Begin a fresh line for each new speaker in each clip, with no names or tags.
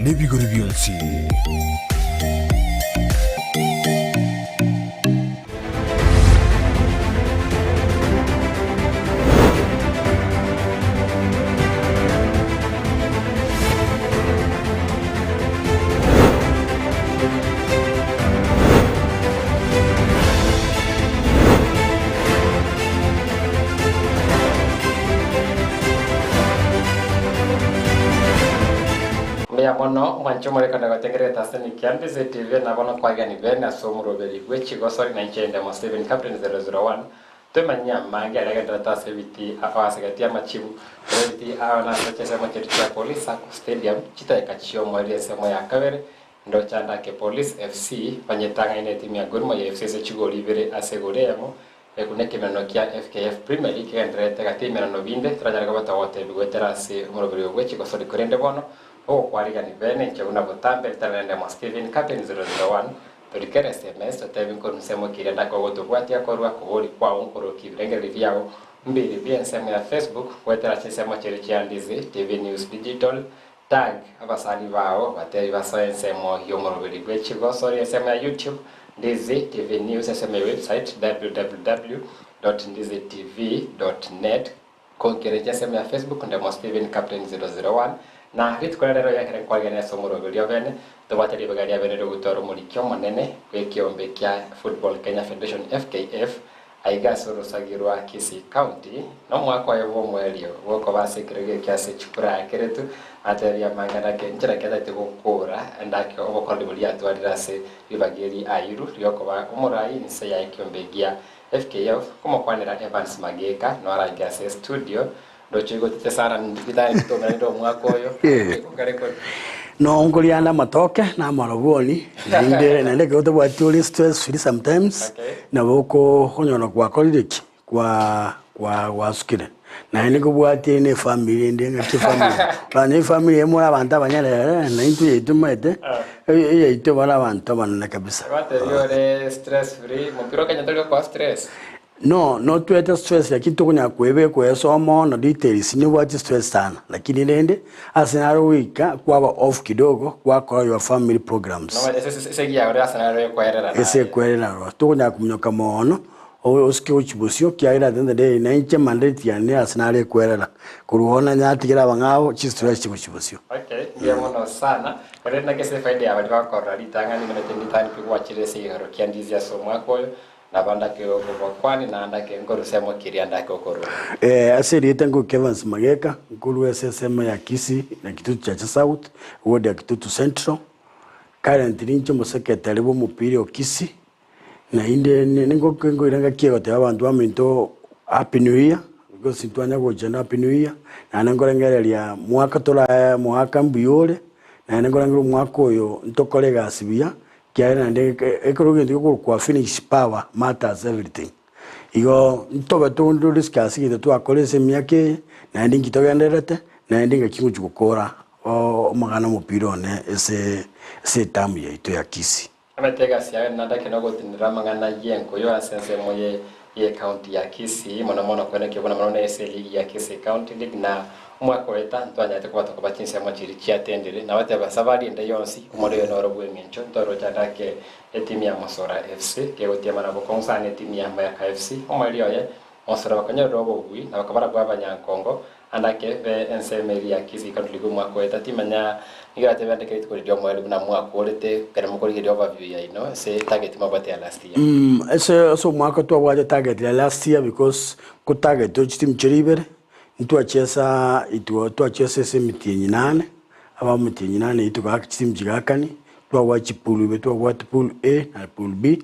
Nebigori bionsi.
Mbuya mono mwanche omorekano gotengererete ase Nicky Andize TV na bono nkwagani bene ase omoroberi bwe chigosori na inche Ndemo Stephen Captain 001 Twemanyie amange aria agendererete ase ebiti ao ase gati y'amachibu, ere ebiti ao na ase chinsemo chiria chia Police Sacco Stadium, chidakika chi'omoerio ensemo ya kabere, ndoche ande ake Police FC banyetang'aine etimu ya Gor Mahia FC ase chigori ibere ase egori eyemo, Eku nekemerano kia FKF Premier League kegendererete gati y'emerano binde toranyare koba togotebigwa goetera ase omoroberi oyo bwe chigosori korende bono ogokwarigani bene inche buna botambe ritana rende mwa Stephen Captain 001 Torikere sms totebi nkorwa nsemo ki rende akogotobwatia korwa kobori kwao nkoroki ebirengererio biao mbiri bie ensemo ya Facebook goetera chinsemo chiria chia Ndizi TV News Digital Tag abasani bao batebi basoe ensemo y'omoroberi bwe chigosori ensemo ya YouTube Ndizi TV News ensemo ya website www.ndizitv.net Konkereria ensemo ya Facebook Ndemo Stephen Captain 001 Na rituko ria rero ekere nkwarigania ase omoroberi obene tobwate ribaga ria bene riogotwara omoriki omonene bw'ekeombe kia Football Kenya Federation FKF Aiga ase orosagi rwa Kisii County, nomwaka oye bw'omoerio bw'okoba ase ekerogo ekio ase chikura akeretwe, ateebie amang'ana ake, Nchera ki atagete gokoora endake obokoreri boria atwarire ase ribaga eri airu riokoba omorai inse ya ekiombe gia FKF, komokwanera Evans Mageka noarange ase estudio ndoche oigotete sana ritang'ani titomeranire omwaka oyo kare kore.
Nonkorianda amatoke na amarabwoni naende naende ekero otabwati ore stress free sometimes
Okay.
nabo oko okonyora gwakorire ki? Kwa kwa gwasukire. Naende nkobwatie na efamiri ende ng'aki efamiri oranyore efamiri eyemo ore abanto abanyerere na intwe yaito omanyete eyaito bare abanto abanene kabisa.
Gwatebi ore stress free, mopira o Kenya tori gokoa stress?
No, notwete stress lakini tokonyara koebeka oesoma ono details nobwate stress sana lakini rende ase naro goika kwaba off kidogo gwakora your family programs.
No, ese ese esegi yago ase naro ekwerera
Ase
naye.
ekwerera aro tokonyara kominyoka moono osike gochia bosio ekiagera at the end of the day nainche mandate yane ase naro ekwerera korwa bono natigera abang'ao chistress chigochia bosio.
Okay, mbuya mono sana. Korende naki ase efaida ya baria bakorora ritang'ani nimanyete ritang'ani pi gwachire ase egekorero kia ndizi ase omwaka oyo, Nabo ndake okobakwani, na ndake nkorusia amo keria ndake okorua.
Ase erieta nkoika Evans Mageka, nkorwa ase ensemo ya Kisii na Kitutu Chache South, ward ya Kitutu Central. Currently ninche omosekretary bwa omopira o Kisii, naende ningoka nkoira ngaki egoteba abanto baminto happy new year, because ntwanya gocha na happy new year, naende nkorengereria mwaka torae mwaka mbuya ore, naende nkorengereria omwaka oyo ntokore egasi buya, Ekiagera naende ekero egento gekorokwa Phoenix power matters everything. Igo ntobe to discuss egento twakora ase emiaka eye, naende inki togendererete, naende ngaki ngochia gokora omogano omopira one ase ase etamu yaito ya Kisii.
Omanyete egasi yaye naende ake nogotenenera amang'ana y'enkoyo ase ensemo ye y'ecounty ya Kisii, mono mono koenekia buna mono nese eligi ya Kisii County League na omwaka oeta ntwanyarete koba tokoba chinsemo chiria chiatendire. Nabateba safari ende yonsi omoro oyo noro bw'eng'encho ntoroche ande ake etimu ya Mosora FC kegotiema na bokong'u sana etimu ya Mayaka FC. Omoerio oye Mosora bakanyorera obobui na bakaba barabwo abanyankongo Ande ake be ensemo eria ya Kisii County League omwaka oeta timanya nigo eratebe ande kera rituko riria omoerio buna mwakorete ekero mokorigereria overview yaino ase target mwabwate ya last year.
Ase ase omwaka twabwate target ya last year because ko target to chitimu chiria ibere, ntwachiesa itwo twachiesa ase emitienyi nane, aba emitienyi nane eywo togaaka chitimu chigaakani, twabwate chipool ibere twabwate pool A na pool B,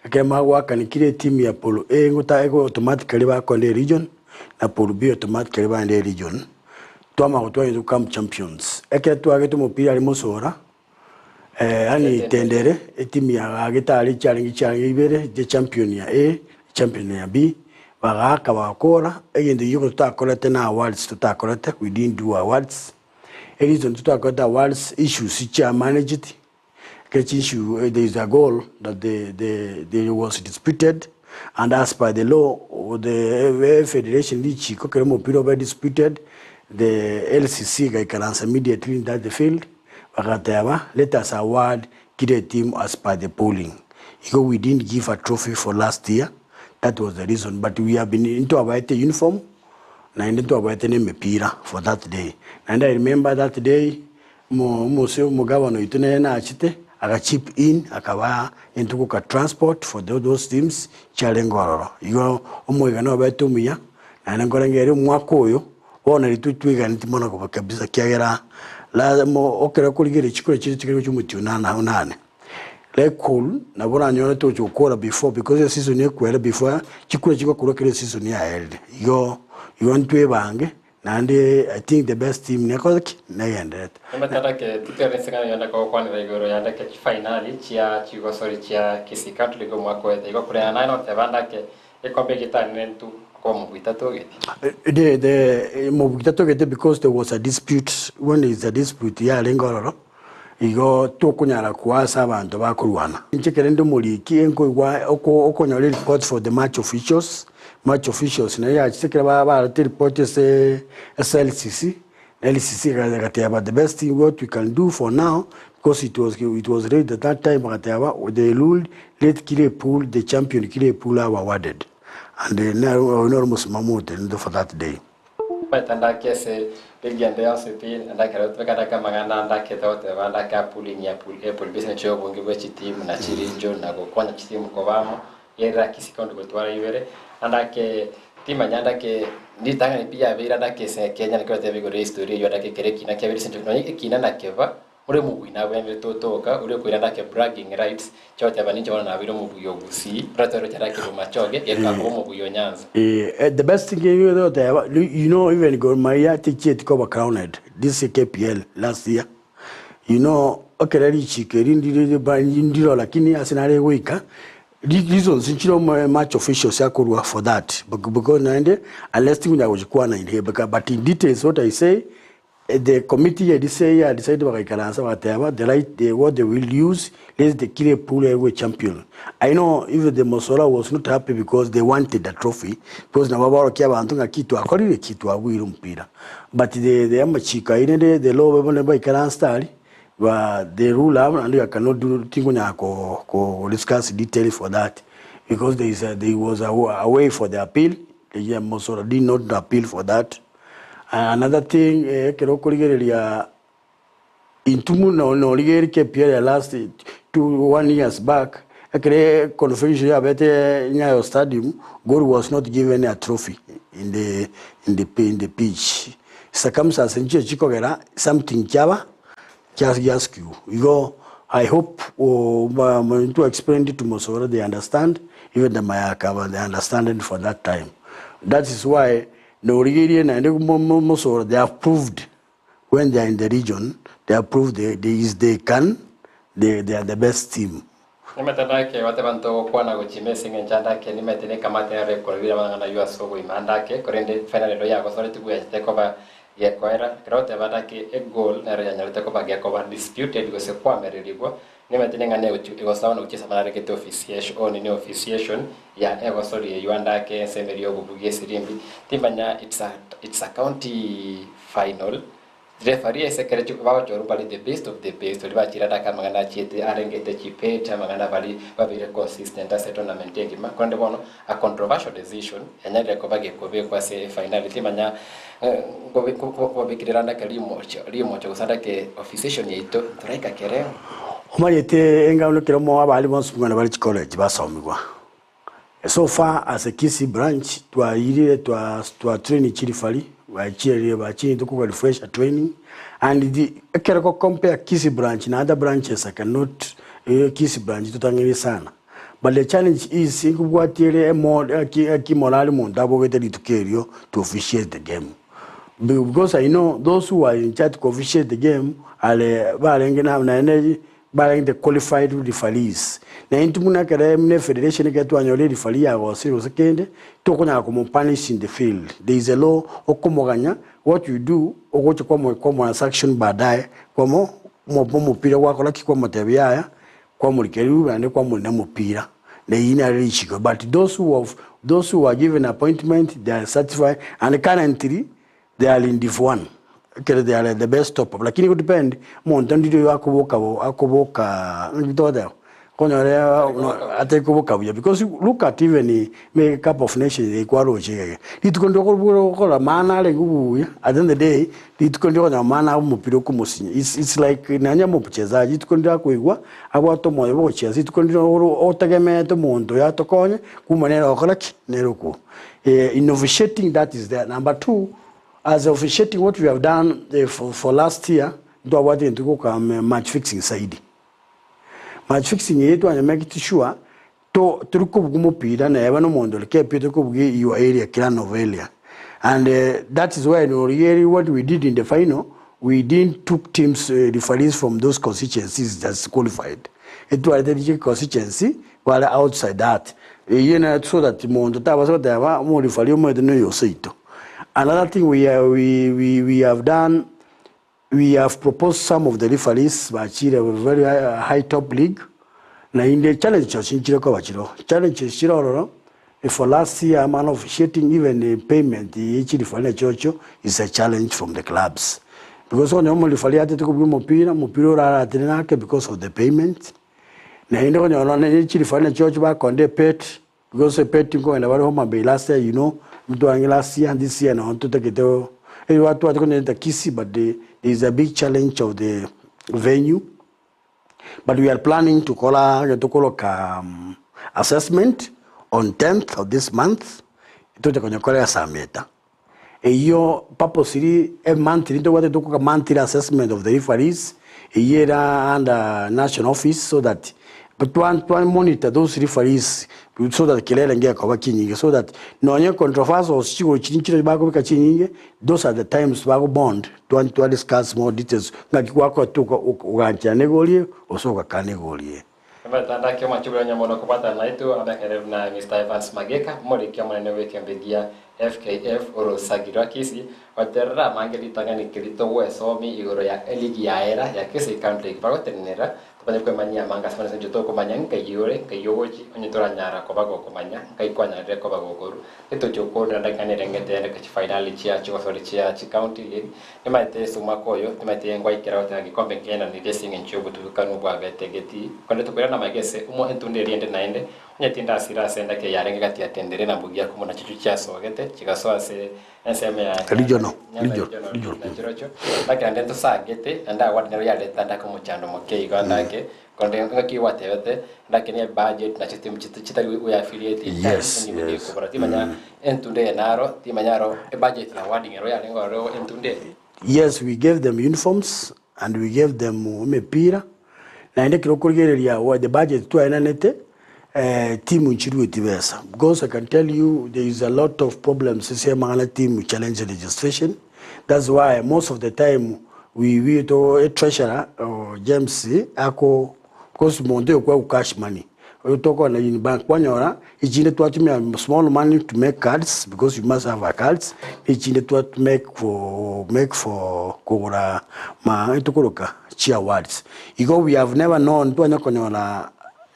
ekero bagoakani kera etimu ya pool A ngota ego automatically bakoenda eregion. na Pool B automatically baende eregion, twamanya gotwara intwe Camp Champions. Ekero twagete omopira aria Mosora, yaani Tendere, etimu ya gagete aria chiarenge chiarenge ibere, je champion ya A, champion ya B, bagaaka bagakora, egento gioka totakorete na awards totakorete, we didn't do awards, ereason totakorete awards, issues chia managed, Ekero chinshu there is a goal that the the the was disputed and as per the law the federation richiko ekero omopira obe disputed the LCC egaikaransa immediately in that field. Bagateba let us award kira etimu as per the pooling. Igo we didn't give a trophy for last year, that was the reason but we have been ntwabaete uniform naende ntwabaete na emepira for that day. Naende I remember that day omo omose omogavana oito nere nachete aga chip in akabaa entuko ka transport for those teams chiarenge ororo. Igo omoigano obete omuya naende nkorengereria omwaka oyo Bono intwe tweganeti mono koba kabisa, ekiagera lasima okere korigereria chikura chiria chikare gochia omotienyi onana onane. Recall nabo oranyore togochia gokora before because eseason ekwera before chikura chigokorwa ekero eseason yaerire. Igo igo ntwebange naende I think the best team nekore ki? Negendererete.
Emetareke titwere enseng'ana yonde kogokwanera igoro ya ndeke chifainali chia chigosori chia Kisii Catholic omwaka oete. Igo koreng'ana naye noteba ndake Egekombe egetanire ntu okoba mobuita togeti.
The the mobuita togete because there was a dispute when there is a dispute yarenge ororo igo tokonyara koa ase abanto bakorwana. Inche ekero inde omoriki nkoigwa oko okonyora ereport for the match officials, match officials naye yachete ekero ba barete ereport ase ase LCC, LCC egateba the best thing what we can do for now because it was it was late at that time bagateba they ruled let kira epool the champion kira epool abe awarded and nero oyo noro omosimamo otenenete for that day.
Omanyete ndake ase ligi ende yonsi pi, ndakere gotebeka ndake amang'ana ndakete goteba ndake apooling ya pool A pool B ase eng'encho y'obonge bwe chitimu na chirinjo na gokonya chitimu koba amo, Gerera Kisii County gotwara ibere, andake timanya andake ritang'ani pi yabeire andake ase Kenya naki bateba igoro ya history eywo andake ekero ekina kiabeire ase enchera nonye ekina nakeba ore omobui nabwenerete otoka oria okoira andake bragging rights chiogoteba ninche bono nabeire omobui o Gusii oratore andake Bomachoge gekakoba omobui o Nyanza.
Eh, the best thing egoteba, you know even Gor Mahia tichieti koba crowned this KPL last year. You know, ekero richiko eri ndire ndiro lakini ase nare goika, reasons nchire omo match officials akorwa for that because naende unless tinkonya gochikwana in here but in details what I say, the committee ya decide ya decide bagaikaransa bagateba the right the what they will use let the kire pool egwe champion. I know even the Mosora was not happy because they wanted a trophy because nabo baorokia abanto ng'aki twakorire ki twabuire omopira. But the the amachiko ayio rende the law bono baikaransete aria, ba the rule abo naende I cannot do tinkonyara ko ko discuss detail for that because there is a there was a a way for the appeal, the Mosora did not appeal for that. Another thing ekero okorigereria Intwe muno norigereria KPL ya last two one years back ekere convention yabete Nyayo Stadium Gor was not given a trophy in the in the in the pitch. Circumstances nchio chikogera something chiaba chia gia skew. Igo I hope to explain it to Mosoro they understand even the Mayaka they understand it for that time. That is why norigereria naende Mosoro they have proved When they are in the region they have proved they, they is they can they, they are the best team.
Nimete ndake bateba ntogokwana gochia ime ase engencho andake nimete nekamate naro ekorobire amang'ana ayio ase oboima andake korende final ero yagosoreti bwechete koba gekoera ekero goteba andake egoal nero yanyarete koba gekoba disputed gose koamererigwa nimete neng'ana egochi egosawa na gochia ase amararegete officiation o nini officiation ya egosori eyio andake ensemo eria yobobugi esirimbi timanya it's a it's a county Final, Referee ase ekero chio bagochorwa mbare the best of the best baria bachire ande ake amang'ana achiete arengete chibet amang'ana baria babeire consistent ase etournament engima korende bono a controversial decision yanyarire koba gekobekwa ase efinali timanya nkobabekire ande ake rimocho rimocho gose ande ake officiation yaito ntoraika kerengo.
Omanyete engano ekero mo abare bonsi buna bare chicollege basomigwa. So far as a Kisii branch twairire twa twa train chirifari bachierire bachire tokoga refresher training and the ekero go compare Kisii branch na other branches I cannot eh, Kisii branch totang'aini sana but the challenge is nkobwatia ere emo eki eki morale monto abogete rituko erio to officiate the game because I know those who are in charge to officiate the game are barenge na naende Barenge the qualified referees. Na intwe buna ekere buna efederation ekere twanyora ereferee yagosire gose kende, tokonyara komopunish in the field. There is a law okomoganya, what you do, ogocha kwamo kwamoa sanction baadaye, kwamo moba omopira gwakora ki kwamotebia yaya, kwamorika riruba naende kwamorina omopira. Na eyio naro richiko. But those who have those who are given appointment, they are certified and currently they are in div one. Ekero they are the best top up lakini go depend omonto ndiri oyo akoboka bo akoboka naki togoteba okonyora atari koboka buya because look at even me cup of nations eye kwaroche iga iga rituko ndire okobua okora maana arenge buya at the end of the day rituko ndire okonyora maana abe omopira okomosinya it's it's like nonye mochezaji rituko ndire akoigwa abwate omoyo bwa ogocheza rituko ndire oro otegemeete omonto oyo atokonye kumbe nere ogokora ki? Nere okwo in officiating that is there. Number two. As officiating what we have done for, for last year ntwabwate egento goka match fixing saidi. Match fixing eye twanya make it sure to tori kobuga omopira neba na omonto ore kepi tori kobuga your area clan of area and that is why norigereria what we did in the final we didn't took teams referees from those constituencies that's qualified etwarete riche constituency bare outside that eyio nere so that monto tabasa goteba omorefari omoete noyo oseito. Another thing we we we we have done we have proposed some of the referees bachire very high top league naende challenge chiaye nchire koba chiroo challenges chire ororo for last year man officiating even payment ye chireferee nachirochio is a challenge from the clubs because onye omoreferee atete kobua omopira, omopira oraratire nake because of the payment naende okonyora nonye chireferee nachirochio bakonda epet Because epeti nkogenda bare Homa Bay last year you know ntwange last year this year nao ntotagete eriwa twate konyereta Kisii but there is a big challenge of the venue but we are planning to kora egento koroka assessment on 10th of this month toche konya kora esameta Eyio purposely e monthly ntobwate tokoka monthly assessment of the referees eyio ere under national office so that twa twa monitor those referees so that kelele ngekoba chinyinge so that nonye controversials chigoro chiria nchire bakobeka chinyinge those are the times bago bond twa twa discuss more details ng'aki gwakora toka oganchera egorie gose ogakana egorie.
Emetanda ki'omochie bw'enyomba mono kobwatana naitwe abekere buna Mister Evans Mageka, omoriki omonene bw'ekeombe gia FKF orosagi rwa Kisii, goterera amange ritang'ani kerito gwesomi igoro ya eligi ya era ya Kisii County League bagotenenera tobanye kwemanyia amange ase intwe tokomanya nkai ore nkai ogochi onye toranyara koba gokomanya nkai kwanyarire koba gokoru Ritoche okoorera ndakika nerengete ende chifainali chia chigosori chia chicounty league Nimaete ase omwaka oyo, nimaete ngwaikera goteba gekombe nkenanire ase engencho y'obotutukanu bwabete getii, korende tokoirana amaiga ase omo entunda eria ende naende, onye tindasira ase endaki eye yarenge gati ya Tendere na Mbugia komona chichu chiasogete chigasoa ase ensemo ya
Regional,
Nyanza
regional,
Regional
regional.
na chirochio, ndakera nde ntosagete, naende award nero yareta ndake omochando moke igo ndake, korende engaki gwatebete, ndake ne budget nacho timu chitari we affiliate
Yes, yes.
kobora timanya Entunde eye naro, timanya aro ebudget ya awarding ero yarenge ororo entunde eye.
Yes, we gave them uniforms and we gave them emepira, naende ekero okorigereria wa the budget twaenanete team nchirueti besa because I can tell you there is a lot of problems ase amang'ana team challenge registration, that's why most of the time we we to e treasurer James ako because monto oyo okwaegwa cash money. Oyo tokogenda in bank kwanyora echinde twatumia small money to make cards because you must have a cards, echinde twa make for make for kogora ma tokoroka chi awards. Igo we have never known twanya konyora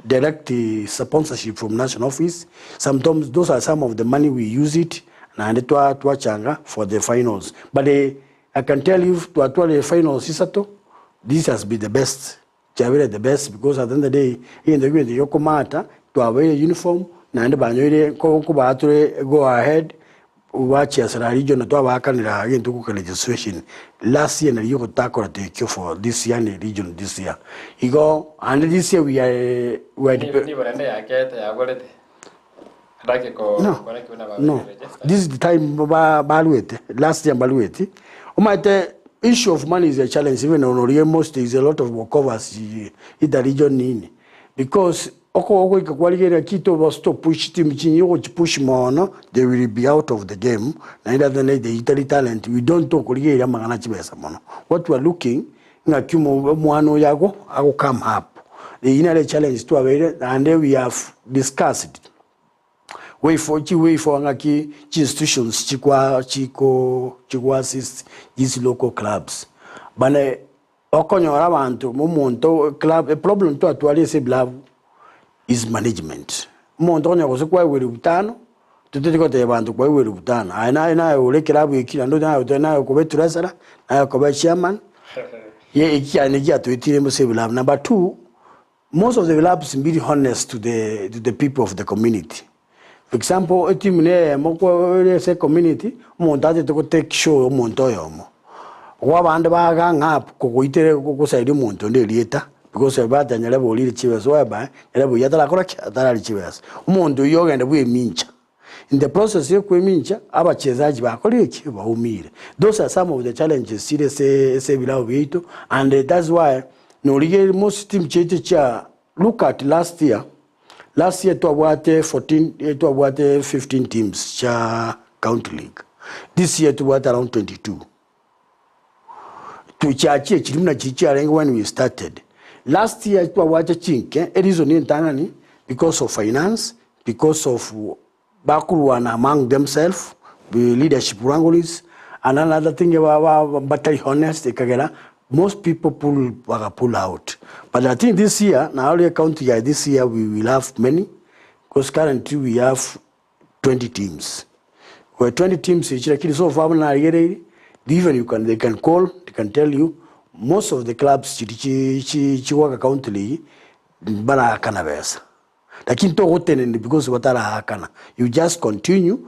direct sponsorship from national office, sometimes those are some of the money we use it naende twa twachanga for the finals but I can tell you twatwarire finals isato this has been the best. Chiabeire the best because at the end of the day egento gento giokomata twabaire uniform naende banyoire nko nkobaa tore go ahead bachiasera regional twabakanera egento goka registration last year nario gotakora tekio for this year ne regional this year igo ande this year we are we are
Nibo nibo naende yakete yaborete Ndake ko
No,
kora ki buna
no.
babeire registered.
This is the time ba baruete last year mbarueti omaete issue of money is a challenge even on orie most there is a lot of walkovers ita region nini because oko ogoika kwarigereria kito bos to push team chinyi ogochipush mono they will be out of the game naende at the end of the day itari talent we don't tokorigereria amang'ana chibesa mono what we are looking ng'aki omo omwana oyo ago ago come up Eyio nere echallenge twabeire naende we have discussed way for chi way for ng'aki chi institutions chikwa chiko chiko assist these local clubs. Bane okonyora abanto omonto club eproblem twatwarire ase ebilabu is management. Omonto okonyora gose kwaegwa elifu tano. Toteti gotebia banto kwaigwa elfu tano, aye naye naye ore ekerabu eki naende naye ote naye okoba etreasurer, naye okoba echairman, ye eki kiane giatoetire ase ebilabu. Number two, most of the bilabs mbiri honest to the to the people of the community. For example, etimu na eyemo kwa ere ase ecommunity, omonto achete go take show omonto oyomo. Igo abande ba gang up kogoitera gosaidia omonto onde erieta, because ebahati nyarebe orire chibesa whereby nyarebe oyio atarakora ki? Atararia chibesa. Omonto oyio ogende bwemincha, in the process ya okwemincha, abachezaji bakorire ki? Baumire. Those are some of the challenges chire ase ase ebilabu biaito and that's why norigereria most team chiaito chia look at last year, last year twabwate 14 twabwate 15 teams chia county league, this year tobwate around 22. Tochiachie chiria buna chiria chiarenge when we started. Last year twabwate chinke, ereason entang'ani because of finance, because of bakorwana among themselves, leadership wrangles, and another thing ba ba batari honest ekagera most people pull baka pull out. But I think this year, narorire county ya this year we will have many, because currently we have 20 teams. Where 20 teams echi lakini so far buna narigereiri, even you can, they can call, they can tell you, most of the clubs chiri chi chi chigoaka county league, mbaraakana besa. Lakini togotenenia because bataraakana, you just continue,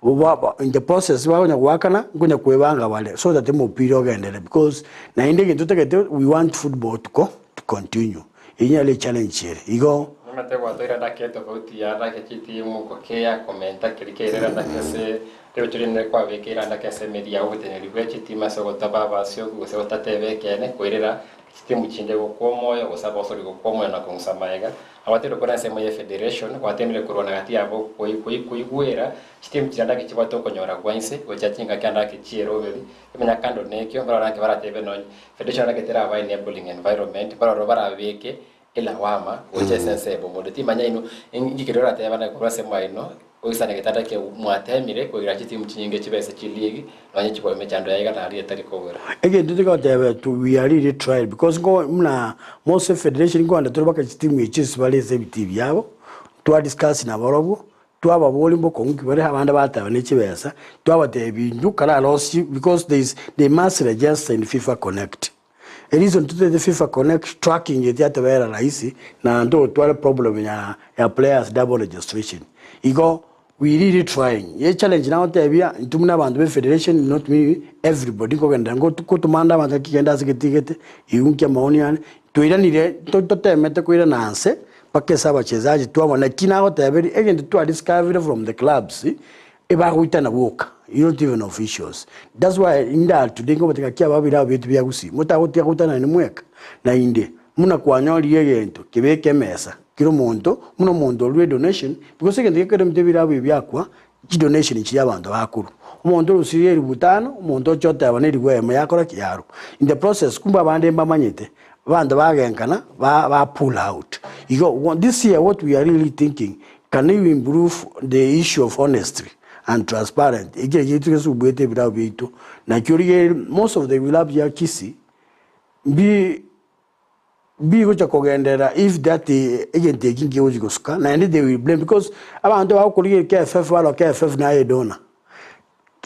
ba ba in the process bakonya goakana, nkonya kwebanga bare so that omopira ogenderere because naende egento totagete we want football to co to continue. Eyio nere echallenge ere igo.
Nimanyete gwatoira ndake etofauti ya ndake chitimu gokea komenta keria keirera ndake ase rirocho rinene kwabekeire andake ase emeri yao oboteneneri bwe chitimu ase ogotaba abasioku gose gotateba ekeene koirera chitimu chinde gokwa omoyo gose abosori gokwa omoyo na kong'usa magega. Abateire kore ensemo ye federation gwatemire korwana gati yabo koigwera chitimu chiria ndake chibwate okonyora gwa inse gochia chingaki andake chieroberi emenya kando nekio mbarore anke baratebe nonye federation andake teraba enabling environment mbarore barabeke elawama gocha ase ense ebo timanya inwe inki keria oratebane korwa ase mwaino oisane getanda kia mwatemire koira chitimu chinyinge chibese chiligi nonye chibwa emechando yaye iga naria etari kobera.
Egento tigoteba tu we are really tried because nko muna most federation nkoenda tore baka chitimu echi ase bare ase ebitii biabo, twa discuss nabarobwo, twababoria mbokong'u ki bare abande bateba ne chibesa, twabatebia intwe kararosie because there is they must register in FIFA connect. Ereason totete FIFA connect tracking etiatobera rahisi na ntotware problem ya ya players double registration. Igo we really trying. Ye challenge nagotebia intwe buna abanto be federation not me everybody nkogenderera ngotomanda abanto ngaki genda ase gete gete igo nki amaoni ane twairanire totemete koirana nse mpaka ase abachezaji twabona naki nagoteberia egento twa discovered from the clubs Ebagoitana boka, not even officials. That's why inda today nkobatebia ng'aki ababere aba betu bia gusii, motagotiga goitana naende mweka, naende buna kwanyorire egento kebeke emesa kera omonto, buna omonto orure edonation, because egento gekero ebinto ebire abwo biakwa, chidonation chiria abanto bakorwa. Omonto orusirie elifu tano, omonto oche oteba na elifu eyemo yakora ki? Yarwa. In the process kumbe abande mbamanyete, abanto bagenkana ba ba pull out. Igo this year what we are really thinking, Can you improve the issue of honesty and transparent ekio nakio gesubuete ebilabu biaito nakio rigereria most of the bilabu bia Kisii mbi mbigocha kogenderera if that egento eki nkegochi gosuka naende they will blame because abanto bagokorigereria KFF barora KFF naye edona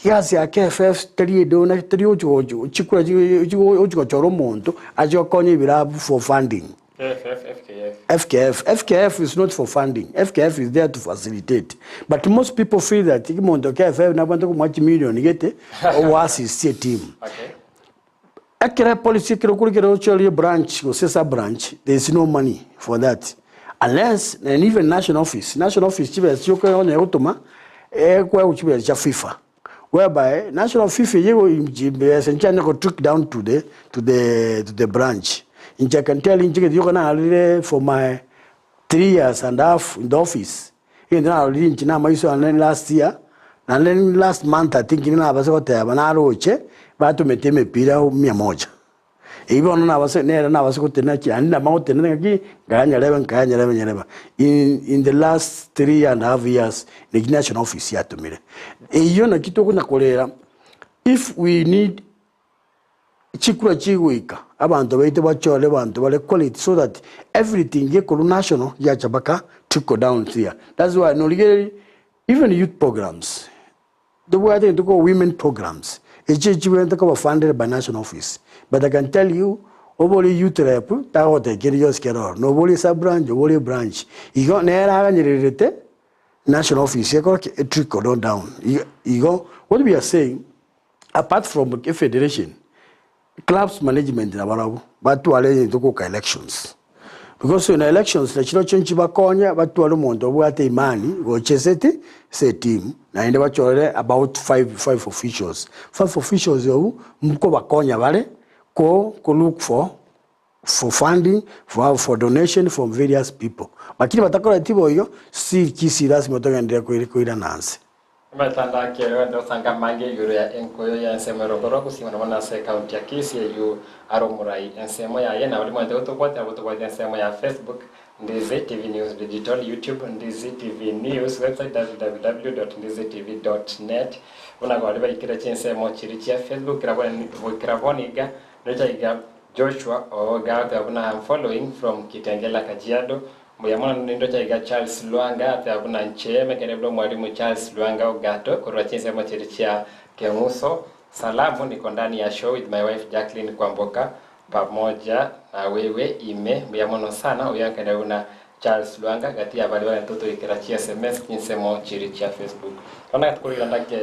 egasi ya KFF teri edona teri gochi gochi chikura ochi gochora omonto ache gokonya ebilabu for funding.
KFF, FKF.
FKF. FKF is not for funding. FKF is there to facilitate. But most people feel that omonto KFF nabwate komoa chimilion gete ogo assist team.
Okay.
Ekero policy ekero okorigereria ochorie branch gose sub branch there is no money for that unless and even national office, national office chibesa chioka onye gotoma ekoegwa chibesa chia FIFA whereby national FIFA eywo chibesa nchianye go trick down to the to the to the branch. Inche I can tell you inche gete narorire for my 3 years and a half in the office, egento narorire inche na amaiso ane last year, naende last month I think nabase goteba naroche, batomete emepira mia moja. Eywo bono nabase nere nabase gotenena ki naende nabo gotenena ng'aki, nkayanyareba nkayanyareba nyareba. In in the last 3.5 years, naki national office yatomire. Eywo naki tokonya korera, if we need chikura chigoika, abanto baito bachore abanto bare quality so that everything gekorwa national giacha mpaka trickle down here. That's why norigereria. Even youth programs, tobwate egento korwa women programs, echio echibwenerete koba funded by national office. But I can tell you, obore youth rep, tagogotebia kende gionsi kere ororo. Nobore esub branch, obore ebranch. Igo nere aganyererete national office ekore ki? Etrickle down. Igo, what we are saying, apart from efederation, Clubs management nabarabwo batware egento goka elections because in elections nachirochio nchibakonye batware omonto obwate imani gocha eseti ase eteam naende bachorere about five officials. Five officials abwo nkobakonya bare ko ko look for for funding for for donation from various people. Lakini batakoreti boigo still Kisii lasima togenderere koirana nse.
Amatanda akere onde osanga amange igoro ya enkoyo y'ensemo erogoro gosima na mono ase ekaunti ya Kisii eyio are omorai ensemo yaye na baria mwanchete gotobwatia nabo tobwate ensemo ya Facebook Ndizi TV News Digital YouTube Ndizi TV News Website www.ndizitv.net Buna baria baikire chinsemo chiria chia Facebook goikera bono iga nocha iga Joshua oga goteba buna I'm following from Kitengela Kajiado Mbuya mono nindoche iga Charles Lwanga ateba buna nche emekere buna omwalimu Charles Lwanga Ogato korwa chinsemo chiria chia Keng'uso. Salamu niko ndani ya show with my wife Jacqueline Kwamboka pamoja na wewe ime. Mbuya mono sana oyoankane buna Charles Lwanga gati ya baria bagento toikera chi sms chinsemo chiria chia Facebook. Bono gatukorire ndake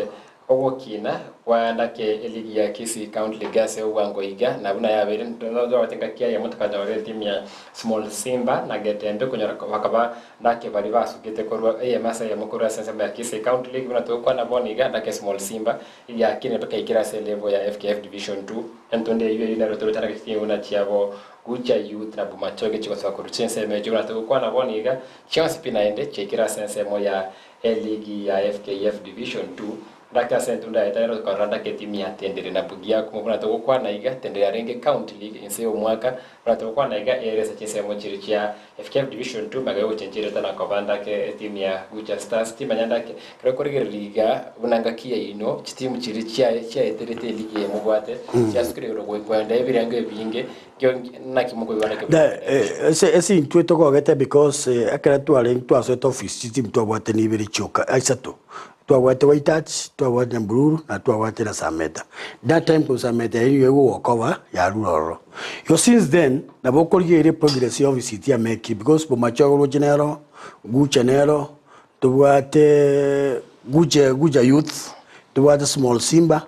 Ogokina kwaanda ke eligi ya Kisii County League ase obwango iga na buna yabeire ntobwate engaki eyemo tokanyora etimu ya Small Simba na Getembe konyora bakaba ndake baria basukete korwa eyemo ase eyemo korwa ase ensemo ya Kisii County League buna togokwana bono iga ndake Small Simba yakinire mpaka ase elevel ya FKF Division 2 entonde eyio eyio nero toroche ndake chitimu buna chiabo Gucha Youth na Bomachoge chigosoa korwa chinsemo echio buna togokwana bono iga chionsi pi naende chiaikire ase ensemo ya Eligi ya FKF Division 2, Ndake ase entunda yaye tare korora ndake etimu ya Tendere na Bugiakumo buna togokwana iga, Tendere yarenge County League inse y'omwaka, buna togokwana iga ere ase chinsemo chiria chia FKF Division 2 magega y'ogochenchia erieta na koba ndake etimu ya Gucha Stars. Timanya ndake ekero okorigereria iga buna ngaki yaino chitimu chiria chia chiaeterete eligi eye mobwate chiasukire igoro goenda ebirengo ebinge Naki mokoigwana
ekero Da, eh, ase ase intwe togogete because eh, ekero tware twasoete office chitimu twabwate ni ibere chioka isato. Twabwate White Arts, twabwate Nyambururu na twabwate na Sameta. That time ko Sameta yairwe egogokoba yarure ororo. Igo since then nabo okorigereria progress ya office tiamekiri because Bomachoge roche nero, Gucha nero, tobwate Gucha Gucha Youth, tobwate Small Simba,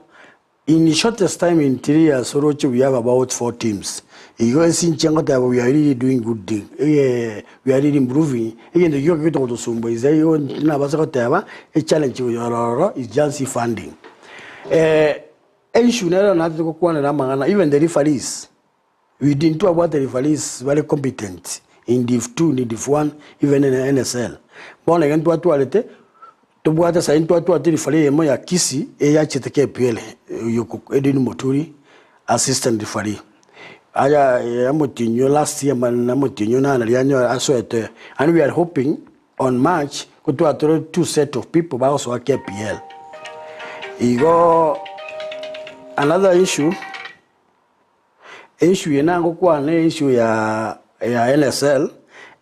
In shortest time in 3 years oroche we have about 4 teams igo ase inche ngoteba we are really doing good thing eh we are really improving egento gioka getogotosumbua is igo nabasa goteba echallenge ororo is just funding issue nero natete gokwanera amang'ana even the referees we did ntwabwate referees bare competent in div 2 in div 1 even in NSL bono iga ntwatwarete Tobwate saii ntwatwate referee eyemo ya Kisii eyachete KPL oyo Edwin Moturi assistant referee. Aya amotienyi last year amotienyi onane riria anyore asoete and we are hoping on March kotwatore two set of people bagosoa KPL. Igo another issue, Issue eye nagokwana ne issue ya ya NSL,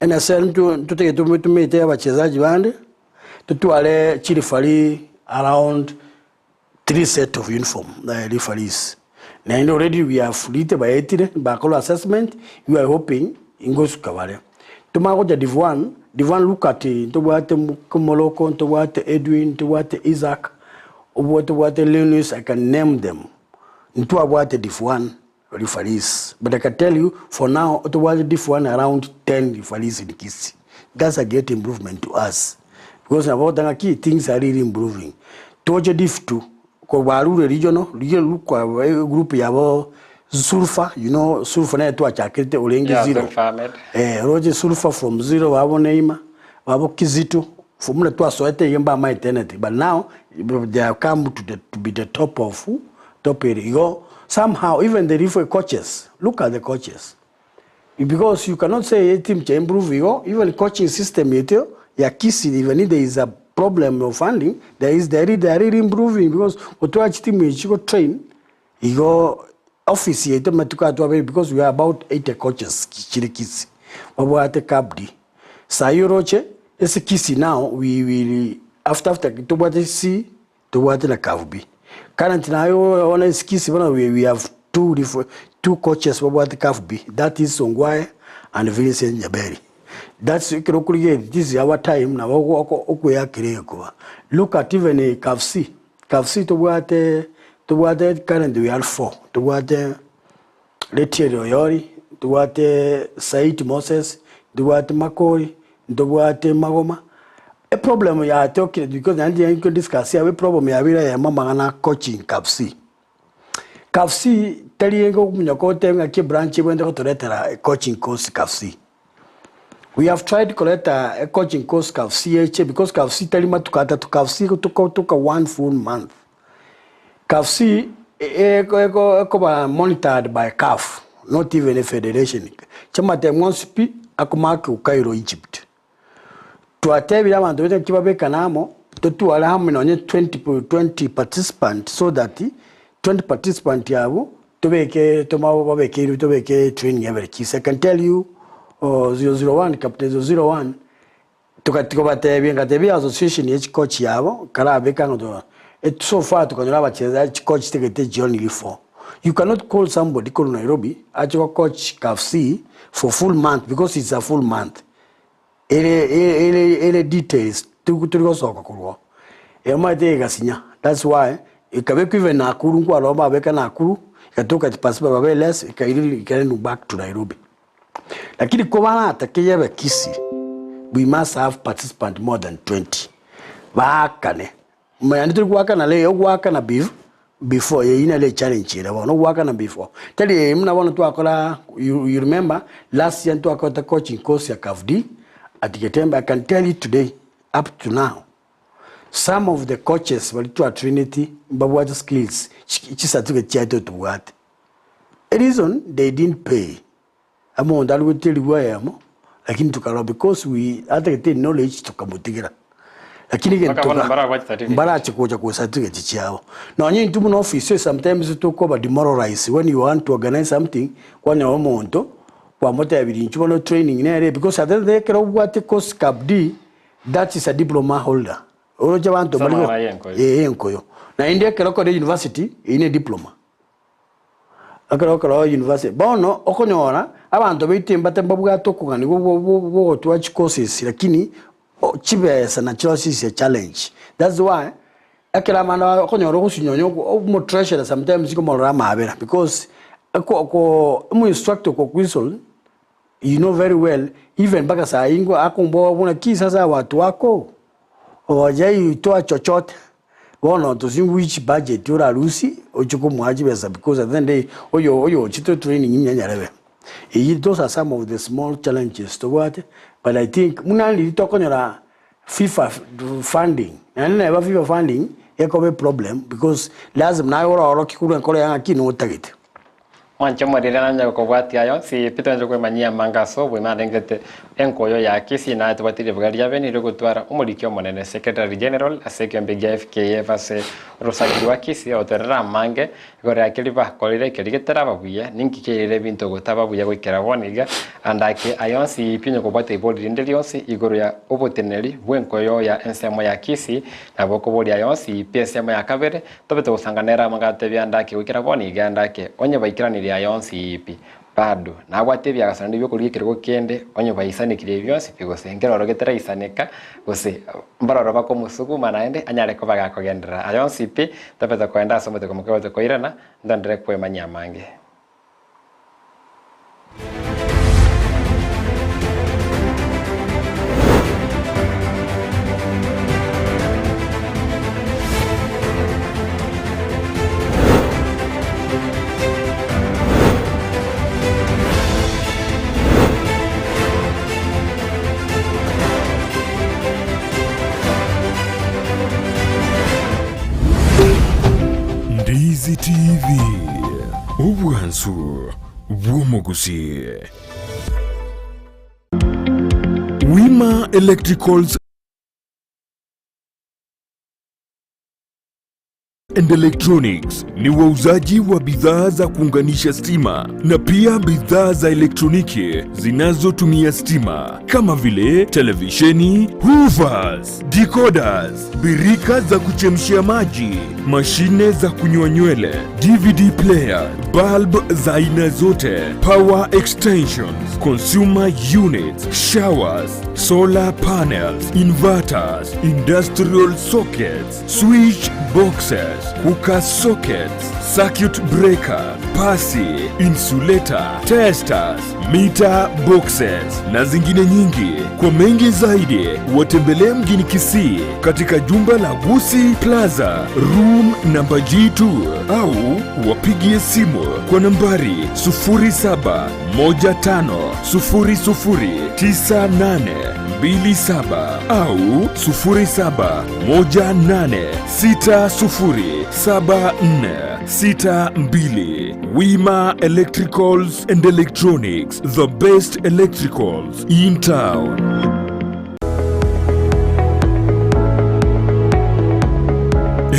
NSL ntwe ntotagete tumete abachezaji bande, totware chireferee around three set of uniform referees. Naende already we have rite baetire bakora assessment, we are hoping ngosuka bare. Tomanye gocha div one, div one look at ntobwate Morocco, ntobwate Edwin, ntobwate Isaac, ntobwate Linus, I can name them. Ntwabwate div one referees but I can tell you for now tobwate div one around 10 referees in Kisii. That's a great improvement to us because nabo ogoteba ng'a ki things are really improving. Toche div two korwa regional, regional look group yabo Sulfa, you know Sulfa nere twachakerete orenge
Yeah,
zero.
Sulfa Ahmed.
Roche Sulfa from zero babo Neima, babo Kizito, for muna twasoete iga mbamaete anything but now they have come to, the, to be the top of top area. Igo somehow even the referee coaches, look at the coaches. Because you cannot say a team cha improve igo, even coaching system yetu ya Kisii, even if there is a problem of funding, there is they are, they are really improving because otwa team ichiko train igo office yetu matuka atwa because we are about 80 coaches chiri Kisii. Wabwate kabdi. Sayi roche ese Kisii now we will After after tobwate C tobwate na CAF B. Currently naye bono ase Kisii bono we we have two different two coaches babwate CAF B that is Ongwae and Vincent Nyaberi. That's ekero okorigereria this is our time nabo oko oko okoeakera egekuba. Look at even CAF C, CAF C tobwate tobwate currently we are four, tobwate Retieri Oyori, ntobwate Saidi Moses, ntobwate Makori, ntobwate Magoma. Eproblem yatokire because naende nko discuss abwo eproblem yabeire eyemo amang'ana a coaching CAFC. CAFC tari omonyoka otebe ng'aki ebranch ebwenerete gotoretera coaching course CAFC. We have tried koreta ecoaching course CAFC eche because CAFC tari matuko atato, CAFC toka one full month. CAF ekoba monitored by CAF, not even a federation. Chiamatemu onsi pi akomakigwa Cairo, Egypt. Twatebire abanto baito naki babekane amo, totware amo nonye 20, 20 participant so that 20 participant abwo tobeke tomababekeirwe tobeke training every Kisii. I can tell you oh, 001, Captain 001 Togatiga kobatebia, ngatebia association ye chikochi yabo, nkarabeka ng'a to et so far tokanyora abachezaji chikochi chitagete chionly four. You cannot call somebody korwa Nairobi ache go coach KAFC for full month because it's a full month. Ere ere ere ere details tori tori gosoka korwa oo. Omanyete egasinya that's why ekabekwa even Nakuru nkwarora babeka Nakuru, egatoka pasipo babe less ekairwa ekairwa back to Nairobi. Lakini kobaratake yebe Kisii, we must have participant more than 20 baakane. Naende tori goakana rero, ogoakana bef before eyio nere echallenge ere bono, ogoakana before. Tari eye buna bono twakora you you remember last year ntwakorete coaching course ya CAF D at Getembe, I can tell you today up to now some of the coaches baria twatraineti mbabwate skills chi chicertificate chiaito tobwate. A reason they didn't pay omonto are gotigerigwa eyemo lakini tokarora because we atagete knowledge tokamotigera lakini egento
Mpaka bono
toka
mbarabwate certificate.
mbarache gocha ko certificate chiabo nonye intwe buna office sometimes tokoba demoralize when you want to organize something kwanyora omonto kwamotebirie inchuo bono training nere because at the end of the day ekero obwate course cab D that is a diploma holder oroche abanto
Soma
mbari go
aye enkoyo.
eh enkoyo naende ekero okore university eyio ne diploma. Ekero okora university, bono okonyora abanto baito embate mbabwate okogania gwa ogotwara chicourses lakini chibesa nachio is a challenge. That's why ekero abana okonyora ogosinyonya omotreasurer sometimes ikomorora amabera because eko ko omoinstructor okokwison you know very well even mpaka saa hii akomboa buna ki sasa watu wako Obajaitoa chochote bono to see which budget orarusie oche komoa chibesa because at the end of the day oyo oyo ochete training ng'a nyarebe. Eyio those are some of the small challenges tobwate but I think buna riria tokonyora FIFA funding naende neba FIFA funding ekoba eproblem because lazima naye ororokie korwa enkoro yaye ng'aki notagete.
Mwanche morire nanye kobwatia aya onsi pi twenche kwemanyia amanga ase oboime arengete enkoyo ya Kisii naye tobwate ribaga ria bene riria gotwara omoriki omonene, Secretary General, ase ekiombe gia FKF ase orosaki rwa Kisii ogoterera amange igoro ya keria bakorire keria getaraba buya ninki kiairire ebinto gotaba buya goikera bono iga ande ake aya onsi pi onye kobwatia ibori rinde rionsi igoro ya oboteneneri bwenkoyo ya ensemo ya Kisii nabo okoboria aya onsi pi ensemo ya kabere Tobe togosanga nere amo agatebia Andake, Goikera bono iga Andake, onye baikeranirie aya onsi pi, bado nabwate ebiagaso naende bi'okorigia ekerogo kende, onye baisanekirie ebi bionsi pi, gose nkeroro getaraisaneka, gose mbaroro bakomosuguma naende anyare koba gakogenderera. Aya onsi pi, tobe tokoenda ase omotego moke gose koirana, ntoenderere kwemanyia amange.
Ndizi TV. Obwansu bw'omogusii. Wima Electricals. and Electronics ni wauzaji wa bidhaa za kuunganisha stima na pia bidhaa za elektroniki zinazotumia stima kama vile televisheni, hoovers, decoders, birika za kuchemshia maji, mashine za kunyoa nywele, DVD player, bulb za aina zote, power extensions, consumer units, showers, solar panels, inverters, industrial sockets, switch boxes, cooker sockets, circuit breaker, pasi, insulator, testers, meter boxes na zingine nyingi. Kwa mengi zaidi watembelee mjini Kisii katika jumba la Gusii Plaza room namba G2 au wapigie simu kwa nambari 0715009827 au 0718607462. Wima Electricals and Electronics, the best electricals in town.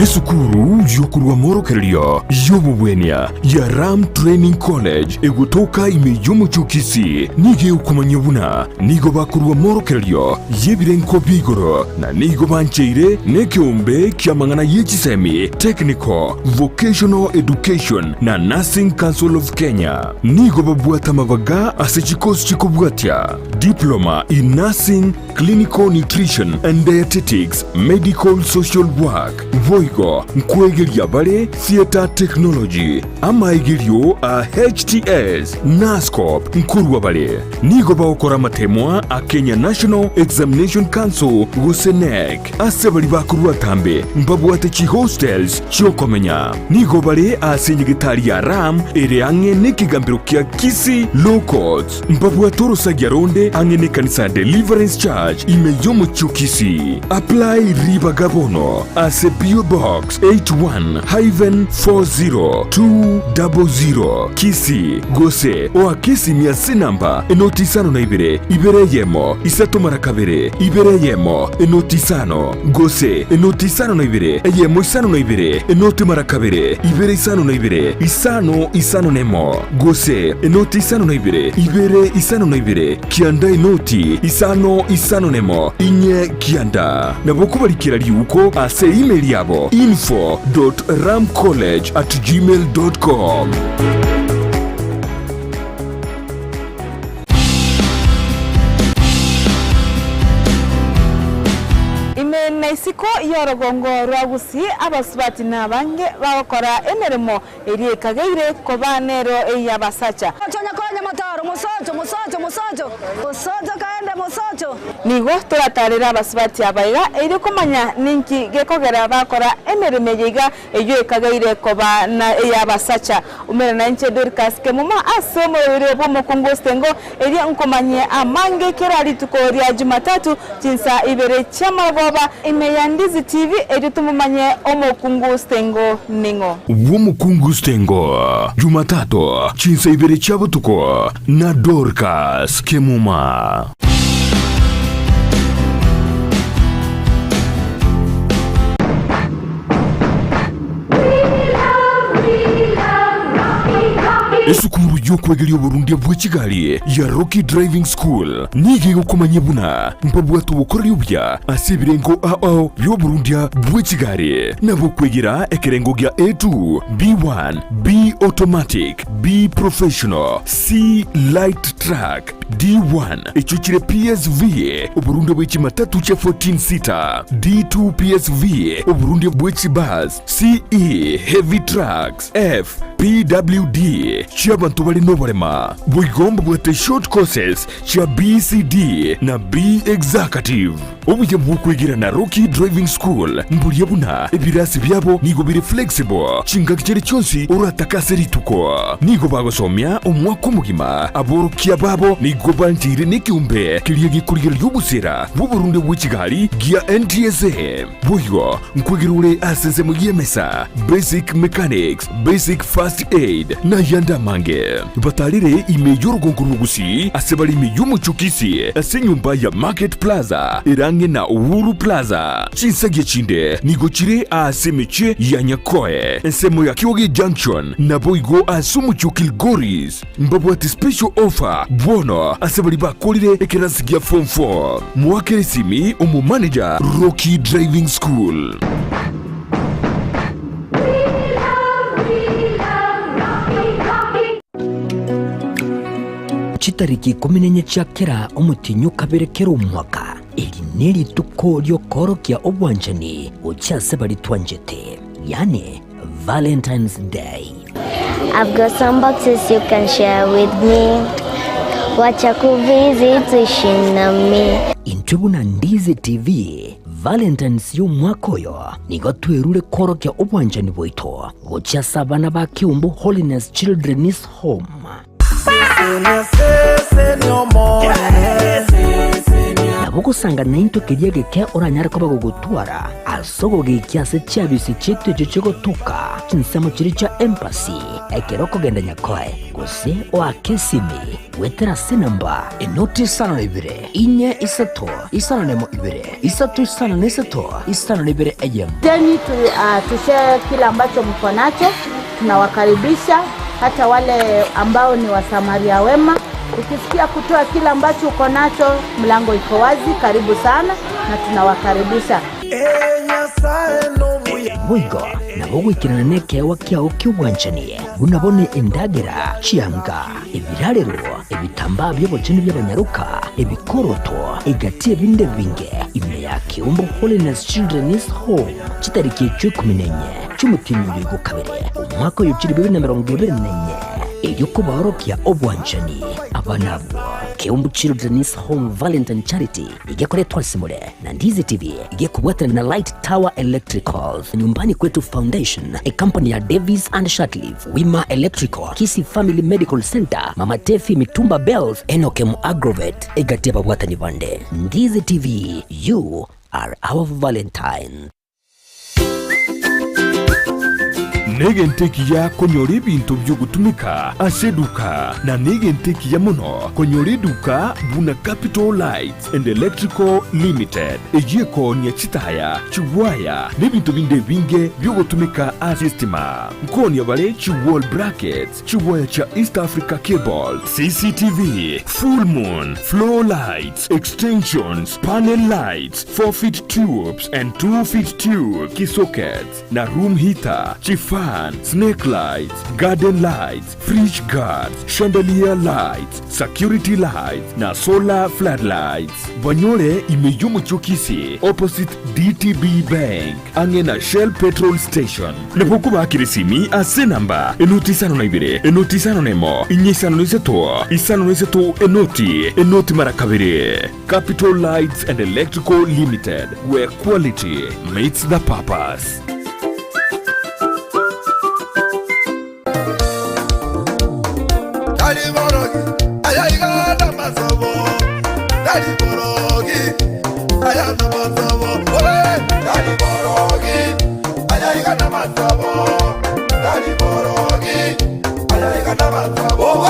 Esukuru y'okorwa amorokererio y'obobwenia ya Ram Training College egotoka ime y'omochie o Kisii nigo egokomanyia buna nigo bakorwa amorokererio y'ebirengo bia igoro na nigo bancheire nekeombe ki'amang'ana ye chisemi, Technical, Vocational Education na Nursing Council of Kenya. Nigo babwate amabaga ase chikosi chikobwatia, Diploma in Nursing, Clinical Nutrition and Dietetics, Medical Social Work, boigo nkwegeria bare Theatre Technology, amaegerio a HTS, Nuscop nkorwa bare. Nigo bagokora amatemwa a Kenya National Examination Council gose KNEC. Ase baria bakorwa atambe mbabwate chihostels chi'okomenya. Nigo bare ase enyegetari ya Ram ere ang'e nekegambero kia Kisii Law Courts. Mbabwate orosagia ronde ang'e nekanisa ya Deliverance Church ime y'omochie o Kisii. Apply ribaga bono ase PO Box 81-40200 Kisii gose oake esimi ase enamba enoti isano na ibere, ibere eyemo, isato mara kabere, ibere eyemo, enoti isano, gose enoti isano na ibere, eyemo isano na ibere, enoti mara kabere, ibere isano na ibere, isano isano nemo, gose enoti isano na ibere, ibere isano na ibere, kianda enoti isano isano nemo, inye kianda. Nabo kobarikera riuko ase email yabo info dot ramcollege at gmail dot com.
Ime na isiko y'orogongo rwa Gusii abasubati nabange bagokora emeremo eria ekageire koba nero ey'abasacha.
Mosocho nyakonya motoro, mosocho, mosocho, mosocho, mosocho kaende mosocho.
Nigo toratarere abasubati aba iga erio komanya ninki gekogera bakora emeremo eye iga eyio ekageire koba na ey'abasacha. Umera nainche Dorcas Kemuma ase omoroberi bw'omokungu Osengo, erio nkomanyie amange kera rituko ria Jumatatu chinsa ibere chi'amarogoba ime ya Ndizi TV erio tomomanye omokungu Osengo ning'o.
Bw'omokungu Osengo, Jumatatu chinsa ibere chia botuko na Dorcas Kemuma. Esukuru y'okwegeria oborundia bwe chigari ya Rocky Driving School nigo egokomanyia buna mbabwate obokoreri obuya ase ebirengo ao bi'oborundia bwe chigari nabo okwegera ekerengo gia A2, B1, B Automatic, B Professional, C Light Truck, D1 echio chire PSV, oborundia bwe chimatatu chia 14 seater, D2 PSV, oborundia bwe chibus, CE Heavy Trucks, F PWD chi'abanto bare noborema. Boigo mbabwate short courses chia BCD na B Executive. Obuya bw'okwegera na Rocky Driving School mboria buna ebirasi biabo nigo bire flexible chingaki chiria chionsi oratake ase rituko. Nigo bagosomia omwaka omogima. Aborokia babo nigo bancheire nekeombe keria gekorigereria obosera bw'oborunde bwe chigari gia NTSA. Boigo nkwegera ore ase ensemo y'emesa, basic mechanics, basic first aid, na ayande amange. amange. Batarire ime y'orogongo rwa Gusii ase bare ime y'omochie o Kisii ase enyomba ya Market Plaza ere ang'e na Uhuru Plaza. Chinsagia chinde nigo chire aase emechie ya Nyakoe, ensemo ya Kioge Junction, naboigo ase omochie o Kilgoris. Mbabwate special offer bono ase baria bakorire ekerasi gia form 4. Moakere esimi omomanager Rocky Driving School.
Chitariki ikomi na inye chia kera omotienyi o kabere kera omwaka, eri nerituko riokoorokia obwanchani gochia ase baria twanchete, yaani Valentine's Day.
I've got some boxes you can share with me. Wacha kuvisit uishi nami.
Intwe buna Ndizi TV, Valentine's y'omwaka oyo nigo twerure koorokia obwanchani bwaito gochia ase abana ba Keumbu Holiness Children's Home. Nabo ogosanga naintwe keria egeke oranyare koba gogotwara ase ogogekia ase chiabisi chiaito echio chigotoka chinsemo chiria chia embassy ekero okogenda Nyakoe gose oake esimi goetera ase enamba enoti isano na ibere inye isato isano na emo ibere isato isano na isato isano na ibere eyemo.
Teni tu, uh, tushare kile ambacho mko nacho. Tunawakaribisha hata wale ambao ni wasamaria wema. Ukisikia kutoa kile ambacho uko nacho, mlango iko wazi. Karibu sana na tunawakaribisha.
Boigo nabo goikerana nekeegwa kiao ki'obwanchani, buna bono endagera, chianga, ebirarero, ebitambaa bi'obochenu bi'abanyaroka, ebikoroto, egati ebinde ebinge, ime ya Keumbu Holiness Children's Home, chitariki echio ikomi na inye chi'omotienyi oyo igo kabere, omwaka oyo chilifu ibere na emerongo ebere na inye, erio kobaorokia obwanchani abana abwo. Keumbu Children's Home Valentine Charity igekoretwa ase more na Ndizi TV igekobwatana na Light Tower Electricals, Nyumbani Kwetu Foundation, ecompany ya Davis and Shatliff, Wima Electrical, Kisii Family Medical Center, Mama Tefi Mitumba Bells, Enokem Agrovet, egati ababwatani bande. Ndizi TV, you are our Valentine.
Negento ekiya konyora ebinto bi'ogotumeka ase eduka, na negento ekiya mono konyora eduka buna Capital Lights and Electrical Limited, eyio ekoonia chitaya, chiwaya, na ebinto binde ebinge bi'ogotumeka ase estima. Nkoonia bare chi wall brackets, chiwaya chia East Africa Cable, CCTV, full moon, floor lights, extensions, panel lights, 4 feet tubes and 2 feet tube, kisockets, na room heater, chifan, snake lights, garden lights, fridge guards, chandelier lights, security lights, na solar floodlights. Banyore ime y'omochie o Kisii opposite DTB Bank ang'e na Shell petrol station. Nabo okobakera esimi ase enamba enoti isano na ibere enoti isano na emo inye isano na isato isano na isato enoti enoti mara kabere. Capital Lights and Electrical Limited, where quality meets the purpose.
Tari borogi, aya iga namasobo. Tari borogi, aya namasobo. Oe, tari borogi, aya iga namasobo. Tari borogi, aya iga namasobo.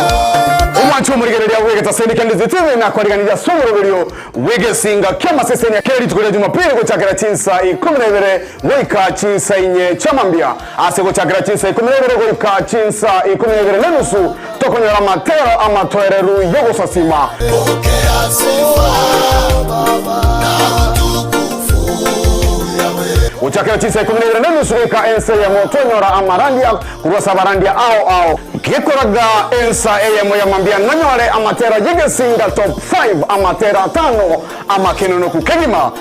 Omwanchi omorigereria bw'egetaseni kia Ndizi TV nakwariganirie ase omoroberio bw'egesinga ki'amasesenia kera rituko ria Jumapili gochakera chinsa ikomi na ibere goika chinsa inye chiamambia. Ase gochakera chinsa ikomi na ibere goika chinsa ikomi na ibere nenusu tokonyora amatero amatoereru y'ogosasima.
Pokea sifa na utukufu Yahweh.
Gochakera chinsa ikomi na ibere nenusu goika ensa eyemo tonyora amarandia korwa ase abarandia ao ao. Gekoraga ensa eyemo ya mambia nonyore amatera y'egesinga top 5 amatera atano amakenonoku kegima.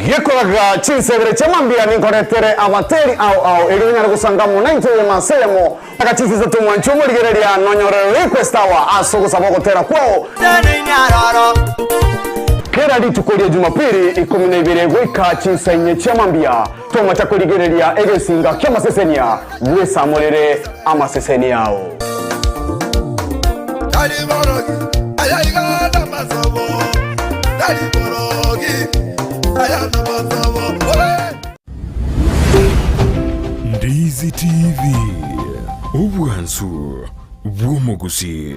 Gekoraga chinsebere chia mambia ninkoretere abateri ao ao erio onyare gosanga amo naintwe eye masa eyemo aka chinsa isato mwanche omorigereria nonyore request hour ase ogosaba ogotera kwao. Kera rituko ria Jumapili 12 goika chinsa inye chia mambia, tomacha korigereria egesinga ki'amasesenia, bwesamorere amasesenia ao.
Tari borogi, aya iga namasobo. Tari borogi, aya namasobo. Oe!
Ndizi TV, obwansu bw'omogusii.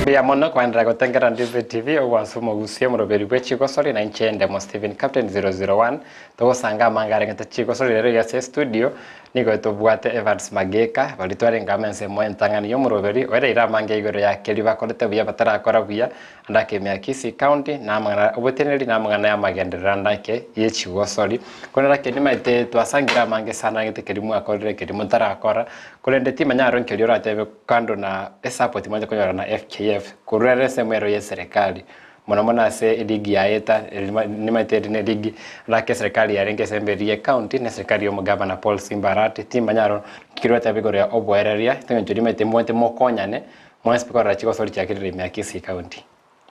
Mbuya mono koenderera gotengera Ndizi TV ogwansa omogusi omoroberi bwe chigosori na inche Ndemo Stephen Captain 001 Togosanga amanga arengete chigosori rero iga ase estudio, nigo tobwate Evans Mageka, baria twarenge amo ensemo entang'ani y'omoroberi, oereire amange igoro ya keria bakorete buya batarakora buya, ande ake ya Kisii County, na amang'ana oboteneneri na amang'ana y'amagenderero ande ake ye chigosori. Korende ake nimaete twasangire amange sana arengete keria mwakorire keria motarakora, korende timanya aro nkeria oratebe kando na esupport mwancha konyora na FKF, korwa ere ensemo ero ya eserekari. Mono mono ase eligi ya Eta, nimaete eri neligi rake eserekari yarenge ase emberi ye county na eserekari ya omogavana Paul Simba Arati, timanya aro nki rwateba igoro ya oboereria ase eng'encho rimaete mbwate mokonyane mwensi pi korora chigosori chiakirire ime ya Kisii County.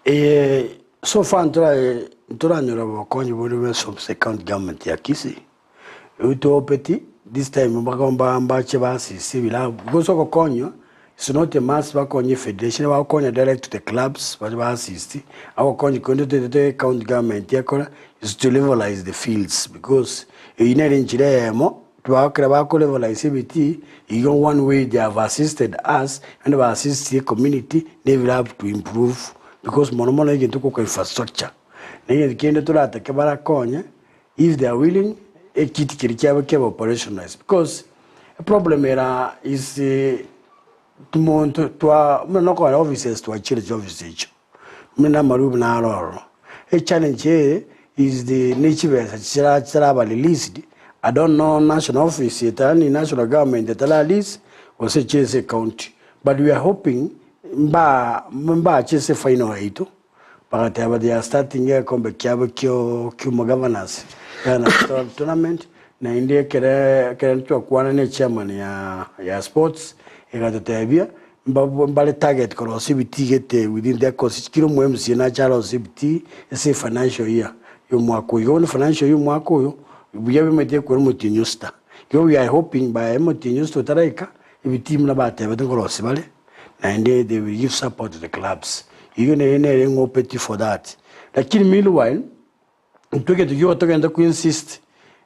Eye so far ntoranyora obokonyi bore bwensi ase county government ya Kisii, Erio tobeti this time bagomba mbache basisie ebilabu because ogokonywa is not a must bakonye efederation bagokonya direct to the clubs bache ba assist agokonya konde toetete county government ekore is to levelise the fields because eyio nere enchera eyemo bagokera bako levelise ebitii igo one way they have assisted us naende ba assistire ecommunity na ebilabu to improve because mono mono egento gokwa infrastructure na egento kende toratake barakonye If they are willing, ekiti keria kiabo kebe operationalized because eproblem ere aa is monto twa buna nokonyora offices twachire chiofisi echio, buna na amaroom naro ororo. Echallenge eye is the ne chibesa chira chiraba released, I don't know national office etari national government etara release gose eche ase ecounty but we are hoping mba mbache ase final yaito. Bagateba they are starting egekombe kiabo kio ki'omogovernors governors tournament naende ekere ekere twakwana ne chairman ya ya sports egatotebia mbabwe mbare target korosia ebitii gete within their course kera omo MCA nache arosie ebitii ase efinancial year ya omwaka oyo. Igo bono financial year ya omwaka oyo buya bemaete ekore omotienyi o sita. Igo we are hoping by omotienyi o sita otaraika ebitii buna batebete nkorosia bare. Naende they will give support to the clubs. Eyio nere nere ng'opeti for that. Lakini meanwhile, intwe egento gioka togende ko insist,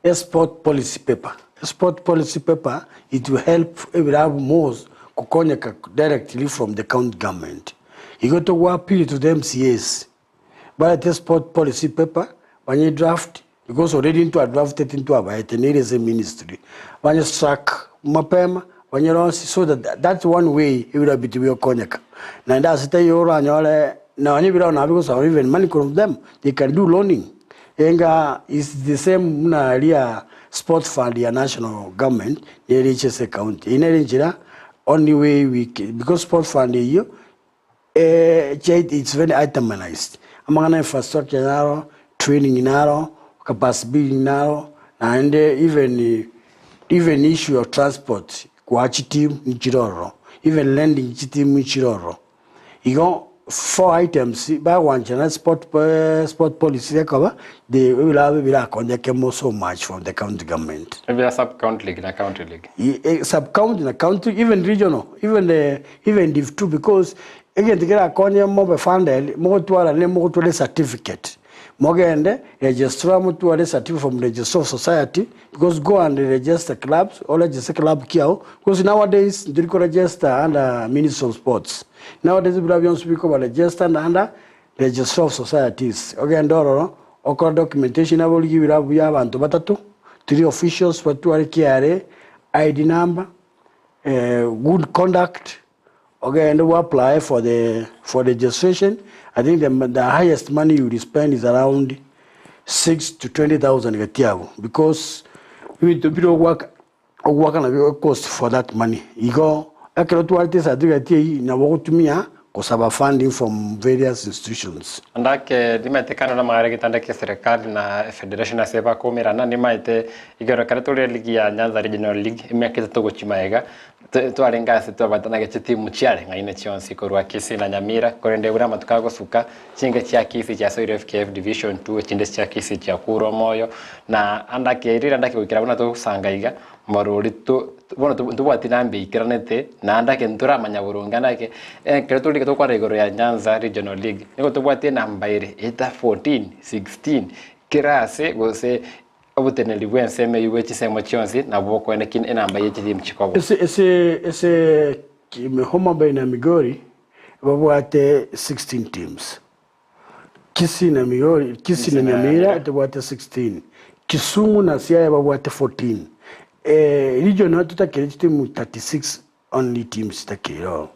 a sport policy paper. A sport policy paper, it will help ebirabu more kokonyeka directly from the county government. Igo togo appeal to the MCAs, Barete sport policy paper, banye draft, because already ntwa drafted ntwabaete nere ase ministry, banye struck mapema, banye rosi so that that's one way ebirobio bitu bigokonyeka. Naende ase taiyo oranyore nonye ebirobio nabo bigosaba even money from them, they can do loaning. Enga is the same buna eria sport fund ya national government nere eche ase ecounty. Eyio nere enchera only way we can, because sport fund eyio It's very itemized, amang'ana ya infrastructure naro, training naro, capacity building naro, naende even even issue of transport koa chiteam nchire ororo, even lending chiteam nchire ororo. Igo four items bagwanchana sport sport policy ekoba they ebirabo birakonyeke mo so much from the county government.
Ebia sub county league na county league.
Sub county na county even regional even even div 2 because egento kerakonye mobe funded mogotwara ne mogotwara ecertificate mogende registrar motware ecertificate from registrar of society because go and register clubs or register club kiao because nowadays ntori ko register under ministry of sports nowadays bira bionsi bikoba registered under registrar of societies ogende ororo okore documentation abo origie ebirabu bia abanto batato three officials batware KRA ID number good conduct ogende o apply for the for registration I think the, the highest money you will spend is around 6 to 20,000 gati abwo because ebinto bire ogwaka ogwaka nabio cost for that money igo. Ekero twarete ecertificate eyio nabo ogotumia gosaba funding from various institutions.
Ndake nimaete kando namagare egetanda kia eserekari na efederation ase bakoumerana, nimaete igoro ekero tore eligi ya Nyanza Regional League emiaka etato gochia magega, twarenge ase twabatanage chitimu chiareng'aine chionsi korwa Kisii na Nyamira, korende buna amatuko agosuka, chinge chia Kisii chiasoire FKF Division Two, echinde chia Kisii chiakurwa omoyo, na andake riria ndake goikera buna togosanga iga, Marori to bono ntobwati namba eikeranete, naende ake ntoramanya boronge ande ake, ekero tore tokwana igoro ya Nyanza Regional League, nigo tobwate enamba ere either 14, 16, kera ase gose oboteneneri bwa ensemo eywo bwe chinsemo chionsi nabo bokoenda ki enamba ye chitimu chikoba.
Ase ase ase Homa Bay na Migori babwate 16 teams. Kisii na Migori, Kisii na Nyamira tobwate 16, Kisumu na Siaya babwate 14. Eh, region ero totakire chitimu 36 only teams chitakire oo.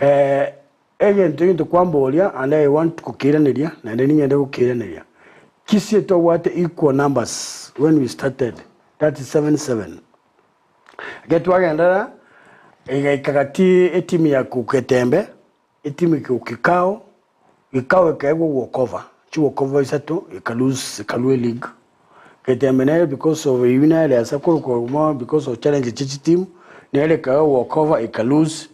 Eh, egento egento kwamboria and I want gokeiraneria naende ning'ende gokeiraneria. Kisii twabwate equal numbers when we started, that is 77. Ekero twagenderera, egaika gati etimu ya Kuketembe. Etimu gikao gikao gekaegwa ogokova, chigokova isato eka lose ekarua eleague. Getembe nere because of eywo nere ase korokwa more because of challenges chie chitimu, nere ekaegwa ogokova eka lose.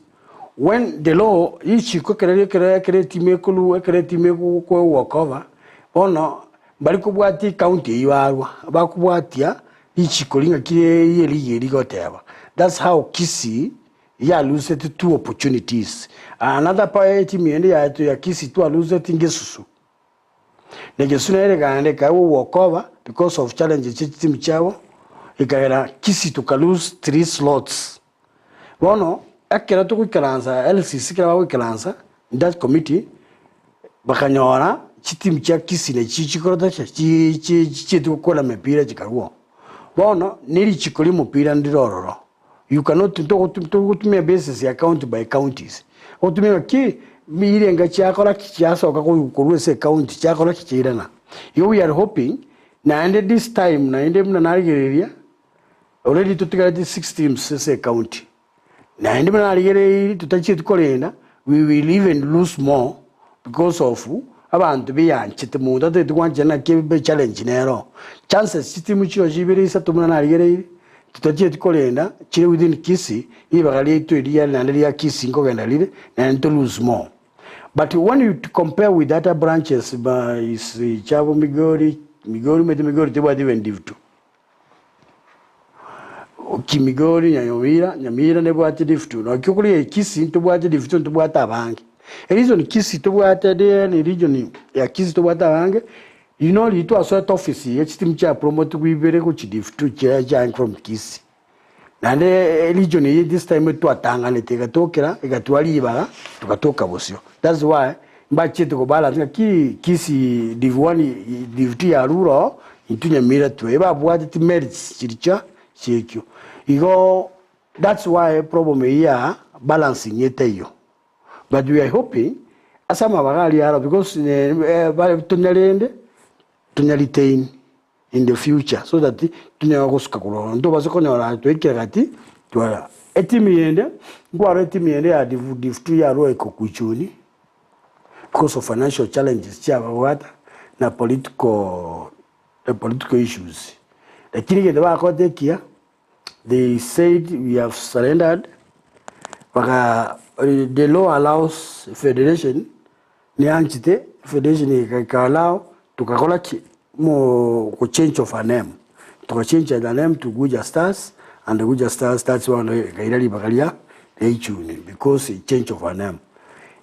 When the law richiko ekero ekero ekero etimu ekolu ekero etimu ekoegwa ogokova, bono mbari kobwatia ecounty eywo barwa, bakobwatia richiko ring'aki rie eleague eria rigoteba. That's how Kisii Yaluseti two opportunities. Another pa etimu ende yaito ya Kisii twaluseti ngesusu. Na egesusu nere ekagenda ekaegwa ogwokoba because of challenges chie chitimu chiabo, ekagera Kisii toka lose three slots. Bono ekero togoikaransa LCC ekero bagoikaransa in that committee, bakanyora chitimu chia Kisii nachio chikorete ki? Chi chichieti gokora emepira chikarwa oo. Bono ne richiko ria omopira ndire ororo. You cannot togotumia basis ya county by counties. Ogotumia ng'a ki mirenga chiakora ki chiasoka korwa ase ecounty chiakora ki chiairana. Igo we are hoping naende this time naende buna narigereria already totigareti six teams ase ecounty. Naende buna narigereirie totachieti korenda we will even lose more because of abanto beyanchete monto atagete gwanchera naki ebe challenge nero. Chances chitimu chiro chibere isato buna narigereirie Titochieti korenda chire within Kisii, ribaga riaito eria naende ria Kisii nkogenda rire, naende to lose more. But when you compare with other branches ba is chiabo Migori, Migori omanyete Migori tebwati even div two. Ki Migori, Nyamira, Nyamira nebwate div two. Naki okorigia Kisii ntobwate div two ntobwate abange. Ereason Kisii tobwate the region ya Kisii tobwate abange, You know riria twasoete office iga chitimu chia promotigwe ibere gochia div two chiria chiarenge from Kisii. Naende region eye this time etwatanganete egatokera egatwaa ribaga togatoka bosio. That's why mbachiete ko balance ng'a ki Kisii div one div two yarure oo intwe Nyamira twe ebabwateti merits chiria chia chiekio. Igo that's why problem eyio ya balancing etaiyo. But we are hoping ase amabaga aria aro because tonyarende tonya retain in the future so that tonyare gosuka korwa ororo. Ntobase konyora twaikire gati twara etimu yende nkwaro etimu yende ya div div two yarwa ekokuchuni because of financial challenges chiababwata na political political issues. Lakini egento bakorete ekiya. They said we have surrendered baka the law allows federation neanchete federation eka allow tokakora ki mo go change of a name toka change the name to Guja Stars and Guja Stars that's why ekaira ribaga ria Ichuni because change of a name.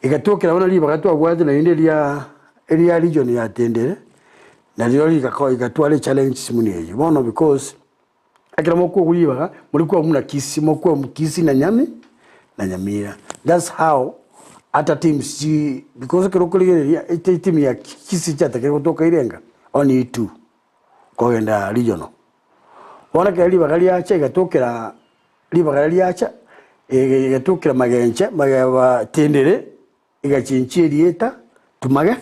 Egatokera bono ribaga twabwate naende ria eria region ya Tendere nario rigako rigatwara echallenge buna eyio bono because. Ekero mokwegwa ribaga, more kwegwa buna Kisii, mokwegwa Kisii na Nyami na Nyamira. That's how ata teams chi because ekero okorigereria ete etimu ya Kisii chiatakire gotoka irenga only two kogenda regional. Bono ekero ribaga riacha egatokera ribaga riacha egatokera magenche mageba tendere Egachenchia erieta tumage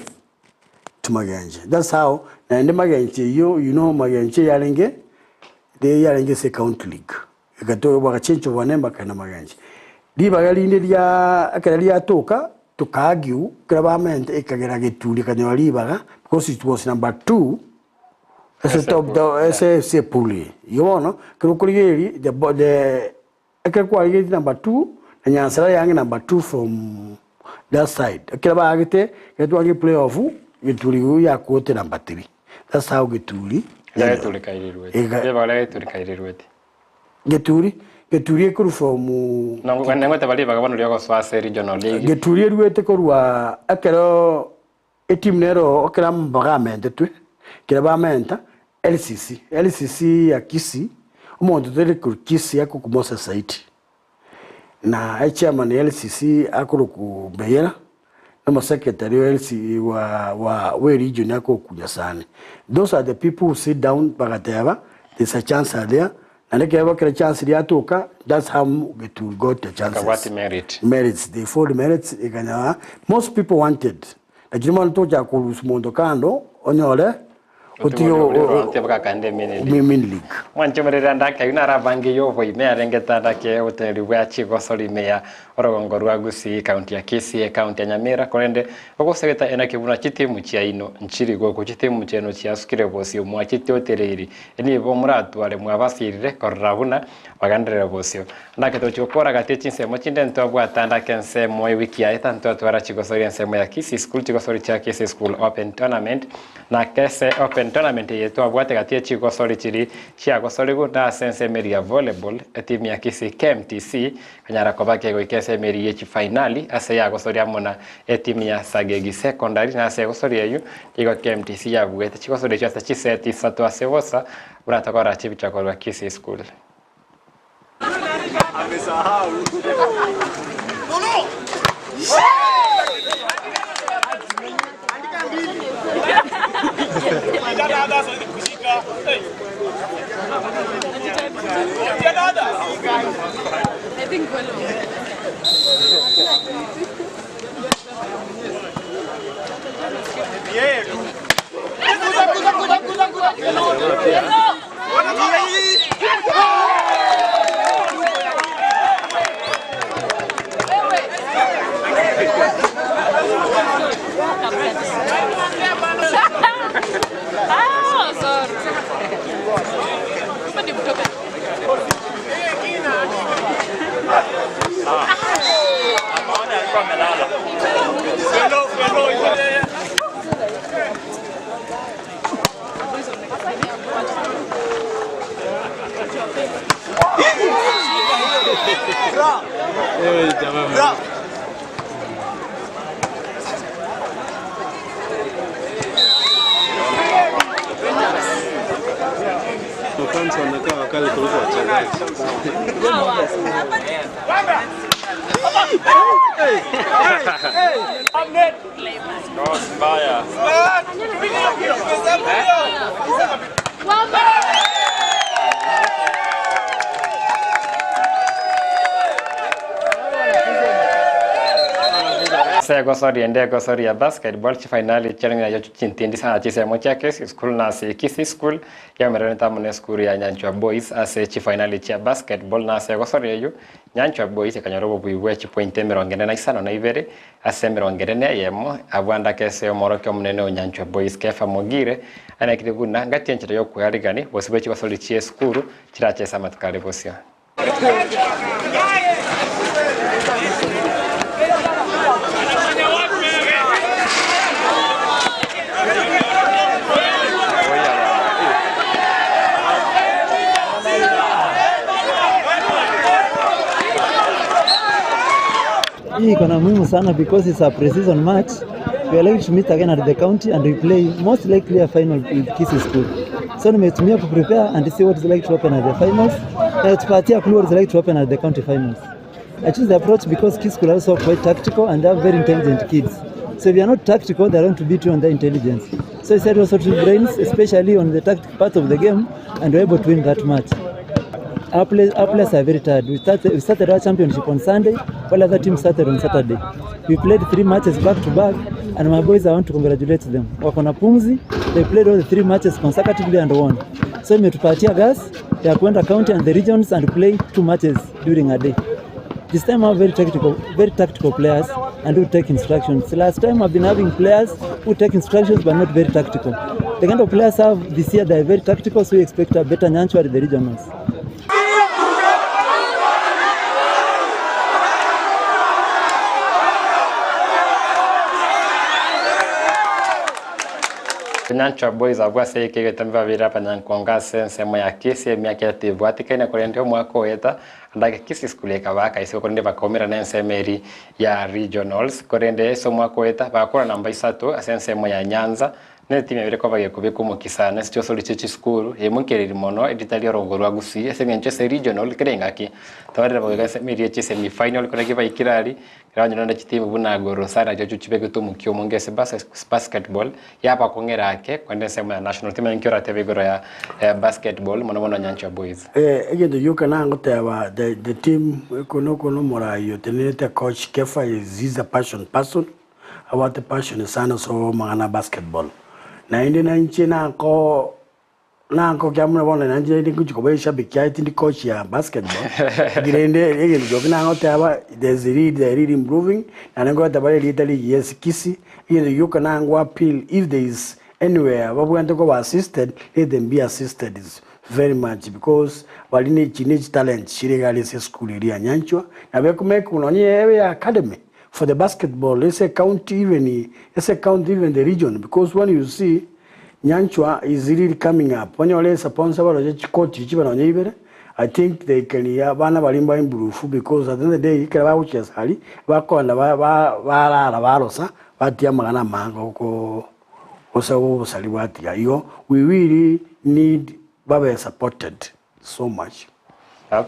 tumagenche. That's how naende magenche eyio you know magenche yarenge de yarenge ase county league. Egatoka bagachencha obwane bakagenda magenche. Ribaga rinde ria ekero riatoka toka argue ekero bamente ekagera geturi ekanyora ribaga because it was number two ase top the ase ase epool eye. Igo bono ekero okorigereria the bo the ekero kwarigeretie number two na Nyansarai yange number two from that side. Ekero baagete ekero twarenge play off geturi igo yakote number three. That's how geturi
Geturi kairirwete.
Ega-
Ribaga ria geturi kairirwete.
Geturi, Geturi ekorwa from.
Nengoteba ribaga bono riogosoa ase regional league.
Geturi eruete korwa ekero etimu nero ekero amabaga amentetwe, ekero bamenta LCC, LCC ya Kisii, omonto tari korwa Kisii akorokwa Moses Saiti, na echairman ya LCC akorokwa Beyera, na omosecretary wa LC wa wa bwe region akorokwa Nyasani. Those are the people who sit down bagateba there's a chance are there, naende ekero bakera chance riatoka that's how Geturi got the chances.
Akabwati merit.
Merits, they found merits ekanyora most people wanted lakini bono tochaka korusia monto kando onyore otige mini league.
Mwanchomerere ande akeyio naro abange y'oboime arengete ande ake oboteneneri bwa chigosori ime ya orogongo rwa Gusii, ekaunti ya Kisii, ekaunti ya Nyamira, korende ogosegeta enaki buna chitimu chiaino nchiri goku chitimu chiaino chiasukire bosio mwachitiotereiri nibo moratware mwabasirire korora buna bagenderere bosio. Ande ake tochi gokora gati ye chinsemo chinde ntwabwate ande ake ensemo ewiki yaeta ntwatwara chigosori ensemo ya Kisii School chigosori chia Kisii School Open Tournament Na ase Open Tournament eye twabwate gati ye chigosori chiri chiagosorigwe na ase ensemo eria ya volleyball, etimu ya Kisii KMTC kanyara koba kegoika ase emeri ye chifainali ase yagosori amo na etimu ya Sagegi Secondary na ase egosori eyio nigo KMTC yabuete chigosori echio ase chiseti isato ase bosa buna tokorora chibicha korwa Kisii School.
Mafans wanakaa wakali kuliko wachezaji.
Ase egosori ende egosori ya basketball chifainali chiarenge nacho chintindi sana chisemo chia Kisii School na ase Kisii School yaumeranete amo na esukuru ya Nyanchwa Boys ase chifainali chia basketball na ase egosori eyio Nyanchwa Boys ekanyora obobui bwe chipointi emerongo ene na isano na ibere ase emerongo ere na eyemo abwo ande ake ase omorokia omonene o Nyanchwa Boys Kepha Mogire anekire buna ngati enchera y'okwearigani bosio bwe chigosori chie esukuru chirache ase amatuko are bosio.
Hii iko na muhimu sana because it's a pre-season match. We are likely to meet again at the county and we play most likely a final with Kisii School. So nimetumia ku prepare and see what is like to happen at the finals. Na tupatia clue what is like to happen at the county finals. I choose the approach because Kisii School are also quite tactical and they have very intelligent kids. So if you are not tactical, they are going to beat you on their intelligence. So I said also to brains, especially on the tactical part of the game, and we're able to win that match. Our players, our players are very tired. We started, we started our championship on Sunday, while other teams started on Saturday. We played three matches back to back, and my boys, I want to congratulate them. Wako na pumzi, they played all the three matches consecutively and won. So imetupatia gas ya kwenda county and the regions and play two matches during a day. This time I have very tactical, very tactical players and who take instructions. Last time I've been having players who take instructions but not very tactical. The kind of players I have this year, they are very tactical, so we expect a better Nyanchwa at the regionals.
Nyanchwa Boys abwo ase eke egetambe babere abanyankongo ase ensemo ya Kisii emiaka etebwatekaine korende omwaka oeta Ndake Kisii School ekabaka isiko korende bakaumerana ensemo eri ya regionals korende ase omwaka oeta bagakora namba isato ase ensemo ya Nyanza ne etimu yabere koba gekobeka omokisa na ase chiosori chie chisukuru eimokereri mono eritari orogo rwa Gusii ase eng'encho ase regional kera engaki twarire boigo ensemo eria chia semi final korende ki baikire aria ekero banyora chitimu buna Gor Mahia nachio chibegete omokia omonge ase basketball Yabakong'era ake korende ensemo ya national timanya nki oratebe igoro ya basketball mono mono Nyanchwa Boys.
Egento gioka nagoteba the the team eko noko nomorai otenerete coach Kefa is he's a passion person abwate passion sana so amang'ana a basketball naende nainche nako Nankokia buna bono nainche rende ngochia koba eshabiki yaye tindi coach ya basketball, nki rende egento gioka nagoteba there's a really they are really improving naende nkoreta bare erieta rigiya ase Kisii, egento gioka nango appeal if there is anywhere babwenerete koba assisted let them be assisted very much because bari ne chi ne chitalent chire iga aria ase esukuru eria ya Nyanchwa, nabo ekomake nonye ebe ya academy for the basketball ase ecounty even ase ecounty even the region because when you see Nyanchwa is really coming up onyore esuponsor baroche chikoti chibe nonye ibere I think they can abana baria mba improve because at the end of the day ekero bagochesa aria bakogenda barara barosa batia amagana amange oko gose obosari bwatiga igo we really need babe supported so much.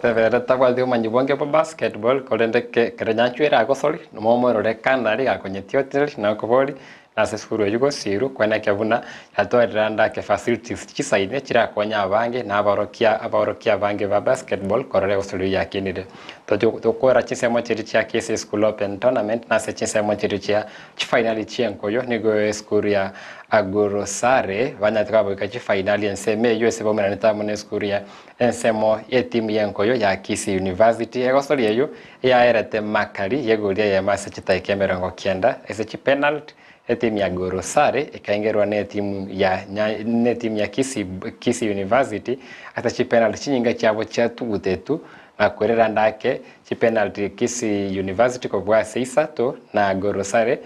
Ere tabwati obomanyi bwange bwa basketball, korende kere nyanchwa ere agosori, nomomoirore kanari gakonyetioneria na okobori nase esukuru eyio gosirwa kwenekio buna yatwarire ande ake facilities chisaine chirakonye abange na abaorokia abaorokia abange ba basketball korora egosori eyio yakinire. Tokora chinsemo chiria chia Kisii School Open Tournament nase chinsemo chiria chia Chifainali chi'enkoyo nigo esukuru ya Agurusare banyarete koba goika chifainali ensemo eyio ase baumeranete amo nesukuru ya ensemo y'etimu y'enkoyo ya Kisii University. Egosori eyio eyaerete makari y'egori eyemo ase chitaika 90 ase chipenalty. Etimu ya Gorosare ekaengerwa netimu ya netimu ya Kisii Kisii University ase chipenalty chinyinga chiabo chiatugutetwe na kwerera ndake chipenalty Kisii University kobua ase isato na Gorosare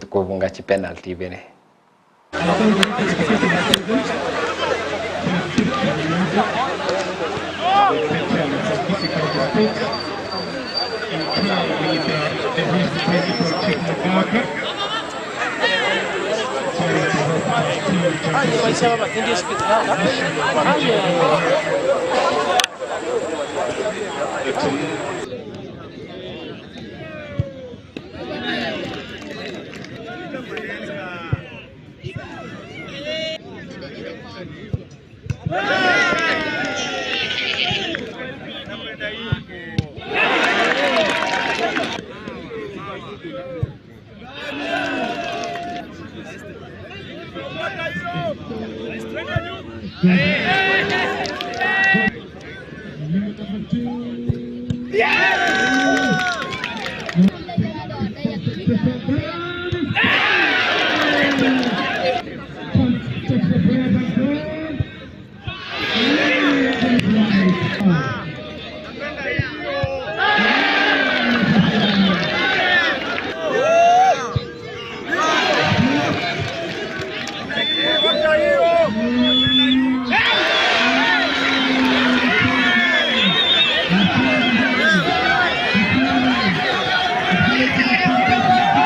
kobunga chipenalty ibere.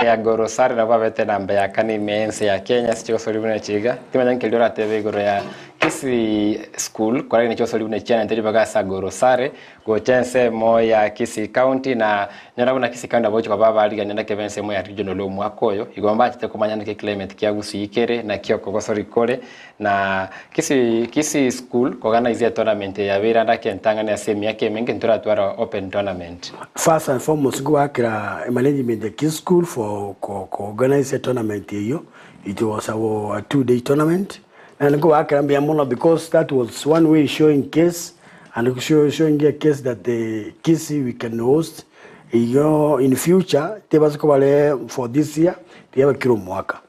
Ya Gorosari nabo babete namba ya kane ime y'ense ya Kenya ase chigosori buna chiga. Timanya nkeria oratebe igoro ya Kisii School korende chigosori buna chianente ribaga ase Gorosare gocha ensemo ya Kisii County na nyora buna Kisii County nabo gochia koba abarigania naki ebe ensemo ya regional omwaka oyo igo mbachete komanya naki eclimate kia Gusii kere naki okogosori kore na Kisii Kisii School koorganize etournament eye yabeire ande ake entang'ani ase emiaka emenge ntoratwara open tournament.
First and foremost nkobakera emanagement ya Kisii School for ko organize etournament eyio, it was a 2 day tournament. Naende nkobakera mbuya mono because that was one way showing case and showing a case that the Kisii we can host Igo in future tebase kobare for this year tiga kera omwaka.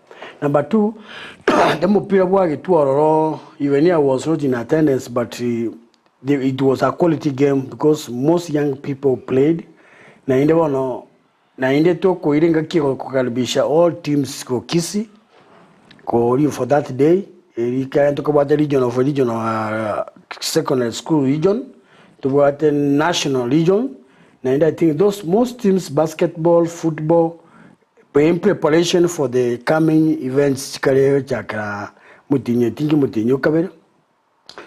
Number two, omopira bwagetwe ororo even I was not in attendance but the it was a quality game because most young people played naende bono naende tokoira engaki kokaribisha all teams go Kisii kori for that day eri ekero tokobwate region of regional secondary school region tobwate national region naende I think those most teams basketball, football in preparation for the coming events chikare gochakera motienyi tinki motienyi okabere.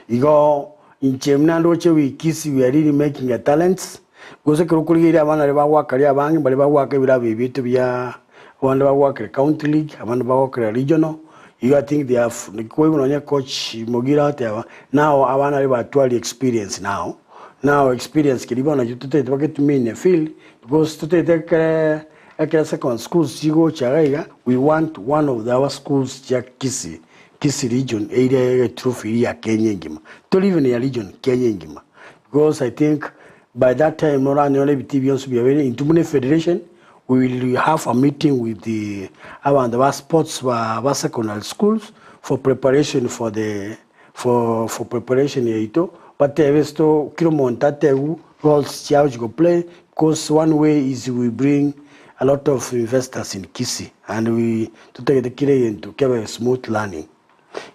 Igo inche buna ndoche we Kisii we are really making a talents gose ekero okorigereria abana baria bagoakaria abange mbaria bagoaka ebirabu ebi biaito bia abande bagoakera county league abande bagoakera regional igo I think they have kwaigwa nonye coach Mogire agoteba now abana baria batwaria experience now now experience keria bono nakio totagete bagetumie in a field because totagete ekere ekere second schools chigocha iga iga we want one of the our schools chia Kisii Kisii region eire trophy eria ya Kenya engima tori even ya region Kenya engima because I think by that time noranyore ebitii bionsi biabeire intwe buna efederation we will have a meeting with the abanto ba sports ba ba secondary schools for preparation for the for for preparation yaito batebe ase to kera omonto atebiwe roles chiabo chigo play because one way is we bring a lot of investors in Kisii and we totagete kera egento kebe smooth learning.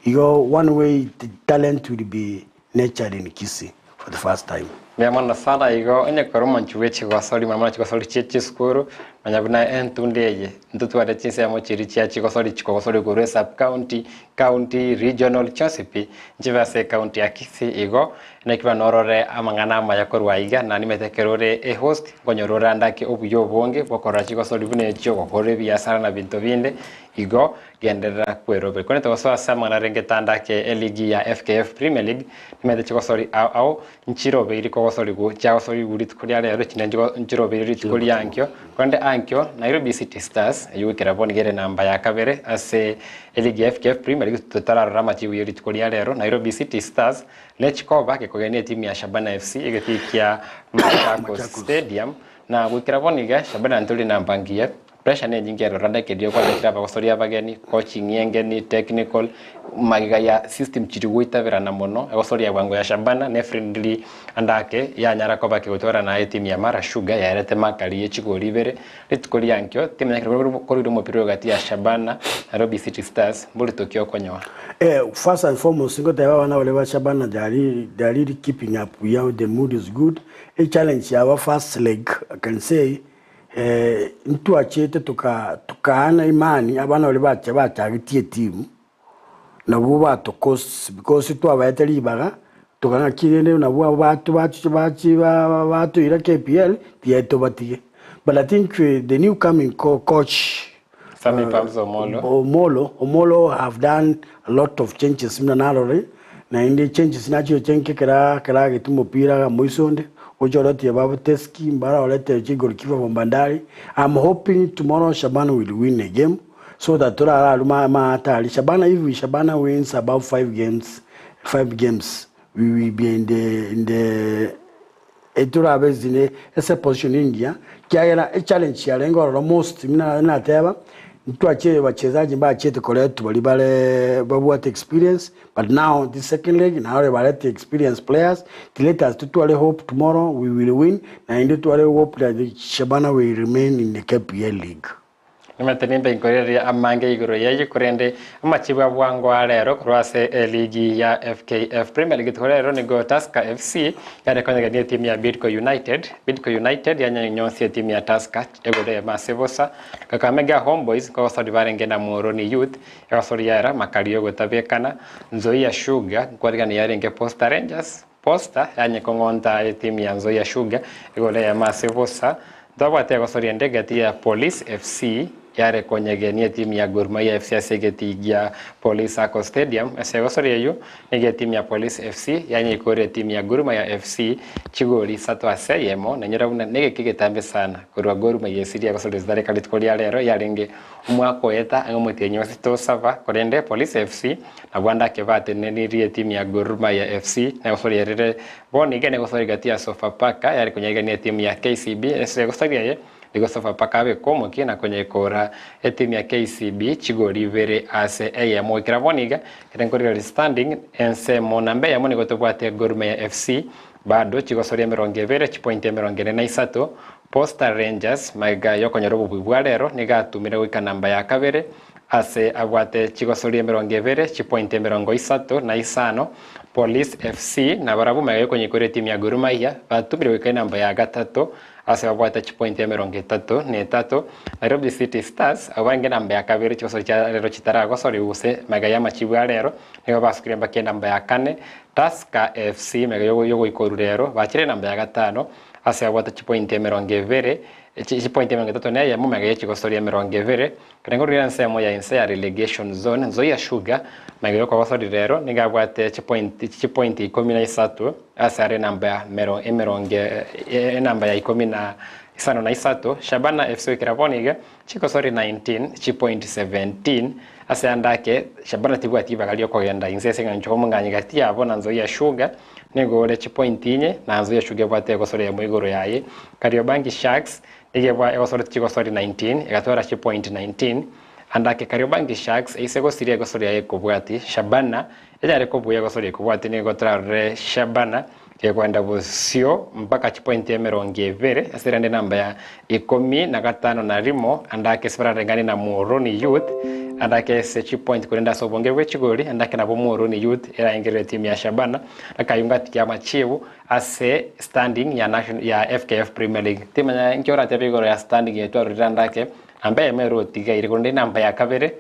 Igo one way the talent will be nurtured in Kisii for the first time.
Mbuya mono sana igo onye kore omonchi bwe chigosori mono mono chigosori chie chisukuru manya buna entunda eye ntotware chinsemo chiria chia chigosori chikogosori korwa esub county, county, regional chionsi pi nchibe ase ecounty ya Kisii igo naki bono orore amang'ana amaya korwa aiga na nimanyete ekero ore ehost nkonyora ore ande ake obuya obonge bwokorora chigosori buna echio gokora ebiasara na binto binde igo Genderera kwerobera. Korende togosoa ase amang'ana arenge tanda ake eligi ya FKF Premier League, nimanyete chigosori ao ao nchirobeiri kogosorigwa chiagosorigwa rituko ria rero echinde nchirobeiri rituko ria ankio. Korende ankio Nairobi City Stars eyio goikera bono iga ere namba ya kabere ase eligi ya FKF Premier League totararora amachibu ye rituko ria rero Nairobi City Stars nechikoba gekogenia etimu ya Shabana FC egetii kia Machakos Stadium na goikera bono iga Shabana ntori namba ngiya Pressure nenyinge eroro ndakeria okwandikera abagosori abageni, coaching engeni, technical, magega ya system chiri goitaberana mono, egosori ya bwango ya Shabana ne friendly ande ake yanyara koba kegotwara naye etimu ya Mara Sugar yaerete makari ye chigori ibere, rituko ria nkio timanya ekero korire omopira oyo gati ya Shabana, Nairobi City Stars, mborito ki okonyoa.
Eh, first and foremost ngoteba abana baria ba Shabana they are really, they are really keeping up buya, the mood is good. E challenge yabo first leg I can say Ntwachete tokaana imani abana baria bacha bachagetie etimu, nabwo batokos because twabaete ribaga, tokang'aki rende nabwo abwo bato bachiche bachi batoira KPL tiga tobatige. But I think the new coming coach
Sammy Pams Omolo.
Omolo, Omolo have done a lot of changes buna narore, naende changes nachioche nke kera kera agetwe omopira iga moiso onde, gocha oretie ba Teski, mbara orete chigolikipa from Bandari, I'm hoping tomorrow Shabana will win a game so that torararwe ma mahatari. Shabana if Shabana wins about five games, five games we will be in the in the Etorabe zine ase position engiya, ekiagera echallenge yarenge ororo most buna nateba, ntwachire wachezaji mbachete koretwa baria bare babwate experience but now this second leg naro barete experienced players, let us totware hope tomorrow we will win naende totware hope that Shabana will remain in the KPL league.
Nimanyete nimbe inkorereria amange igoro y'ayio, korende amachibu a bwango a rero korwa ase eligi ya FKF Premier League rituko rero nigo Tusker FC yare konyegania etimu ya Bidco United. Bidco United yanyonyonsia etimu ya Tusker egoro eyemo ase bosa. Kakamega Homeboyz nkogosori barenge na Muhoroni Youth egosori yaera makari yogotabekana. Nzoia Sugar nkwarigania yarenge Posta Rangers. Posta yanyekong'onta etimu ya Nzoia Sugar igoro eyemo ase bosa. Ntwabwate egosoria ende egati ya Police FC yare konyegenia etimu ya Gor Mahia FC ase egetii gia Police Sacco Stadium. Ase egosori eyio nigo etimu ya Police FC yanyeikore etimu ya Gor Mahia FC chigori isato ase eyemo, na inyora buna negeka egetambe sana korwa Gor Mahia esiria egosori zitareka rituko ria rero yarenge omwaka oeta ang'e omotienyi o sita osaba korende Police FC nabwo ande ake batenenirie etimu ya Gor Mahia FC na egosori erere bono iga negosori gati ya Sofapaka yare konyaigania etimu ya KCB ase egosori eye Nigo Sofapaka abekwa omokia na konyekoora etimu ya KCB chigori ibere ase eyemo. Goikera bono iga, ekero nkorigereria standing, ensemo namba eyemo nigo tobwate Gor Mahia FC bado chigosoria emerongo ebere, chipointi emerongo ene na isato. Posta Rangers magega yokonyora obobui bwa rero nigo atumire goika namba ya kabere ase abwate chigosoria emerongo ebere, chipointi emerongo isato na isano. Police FC nabarabwo magega yokonyekora etimu ya Gor Mahia batumire goika enamba ya gatato Ase babwate chipointi emerongo etato na etato, Nairobi City Stars, abwo barenge enamba ya kabere chigosori chia rero chitaragosoriwa gose magega y'amachibu a rero, nigo basukire mpaka enamba ya kane. Tusker FC magega y'ogoikorwa rero bachire enamba ya gatano ase babwate chipointi emerongo ebere, chipointi emerongo etato na eyemo magega y'echigosori emerongo ebere. Ekero nkorora ensemo ya inse ya relegation zone, Nzoia Sugar magega y'okogosori rero nigo abwate chipointi chipointi ikomi na isato ase are enamba ya mero emerongo enamba ya ikomi na isano na isato. Shabana FC goikera bono iga chigosori 19 chipointi 17 ase ande ake Shabana tibwati ribaga riokogenda inse ase eng'encho omong'anyi gati yabo na Nzoia Sugar nigo ore chipointi inye na Nzoia Sugar ebwate egosori eyemo igoro yaye. Kariobangi Sharks Nigo ebwa egosoreti chigosori 19, egatwara chipointi 19, ande ake Kariobangi Sharks eise gosiria egosori yaye ekobwati, Shabana enyare kobua egosori ekobwati nigo torarore Shabana gekoenda bosio mpaka chipointi emerongo ebere ase erende enamba ya ikomi na gatano na rimo ande ake ase barareng'ane na Muhoroni Youth ande ake ase chipointi korende ase obonge bwe chigori ande ake nabo Muhoroni Youth eraengerere etimu ya Shabana akayunga ati kiamachibu Ase standing ya national ya FKF Premier League timanya inki oratebe igoro ya standing eye twarorire ande ake, namba eyemo ere otigaire korende enamba ya kabere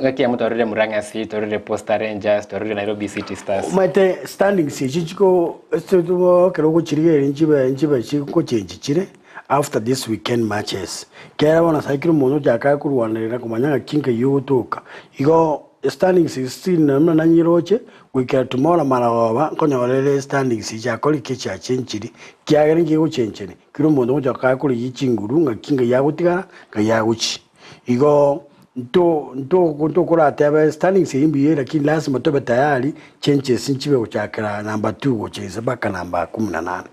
ng'aki eyemo twarorire Murang'a FC, twarorire Posta Rangers, twarorire Nairobi City Stars.
Omanyete standings echi chiko ekero ogochirigereria nchibe nchibe chigochenji chire after this weekend matches. Ekiagera bono sai kera omonto ochake korwanerera komanya ng'aki nkai ogotoka. Igo standings still buna nanyiroche Goikera tomorrow maragoba nkonyora ere standings chiakori ki chiachenchiri, kiagera inki gegochenchani, kera omonto ogocha kare korigia chinguru ng'aki ngai agotigara ngai agochi. Igo nto nto ntokoratebe standings eyio mbuya ere lakini lazima tobe tayari changes nchibe gochakera number two gocha inse mpaka namba kumi na nane.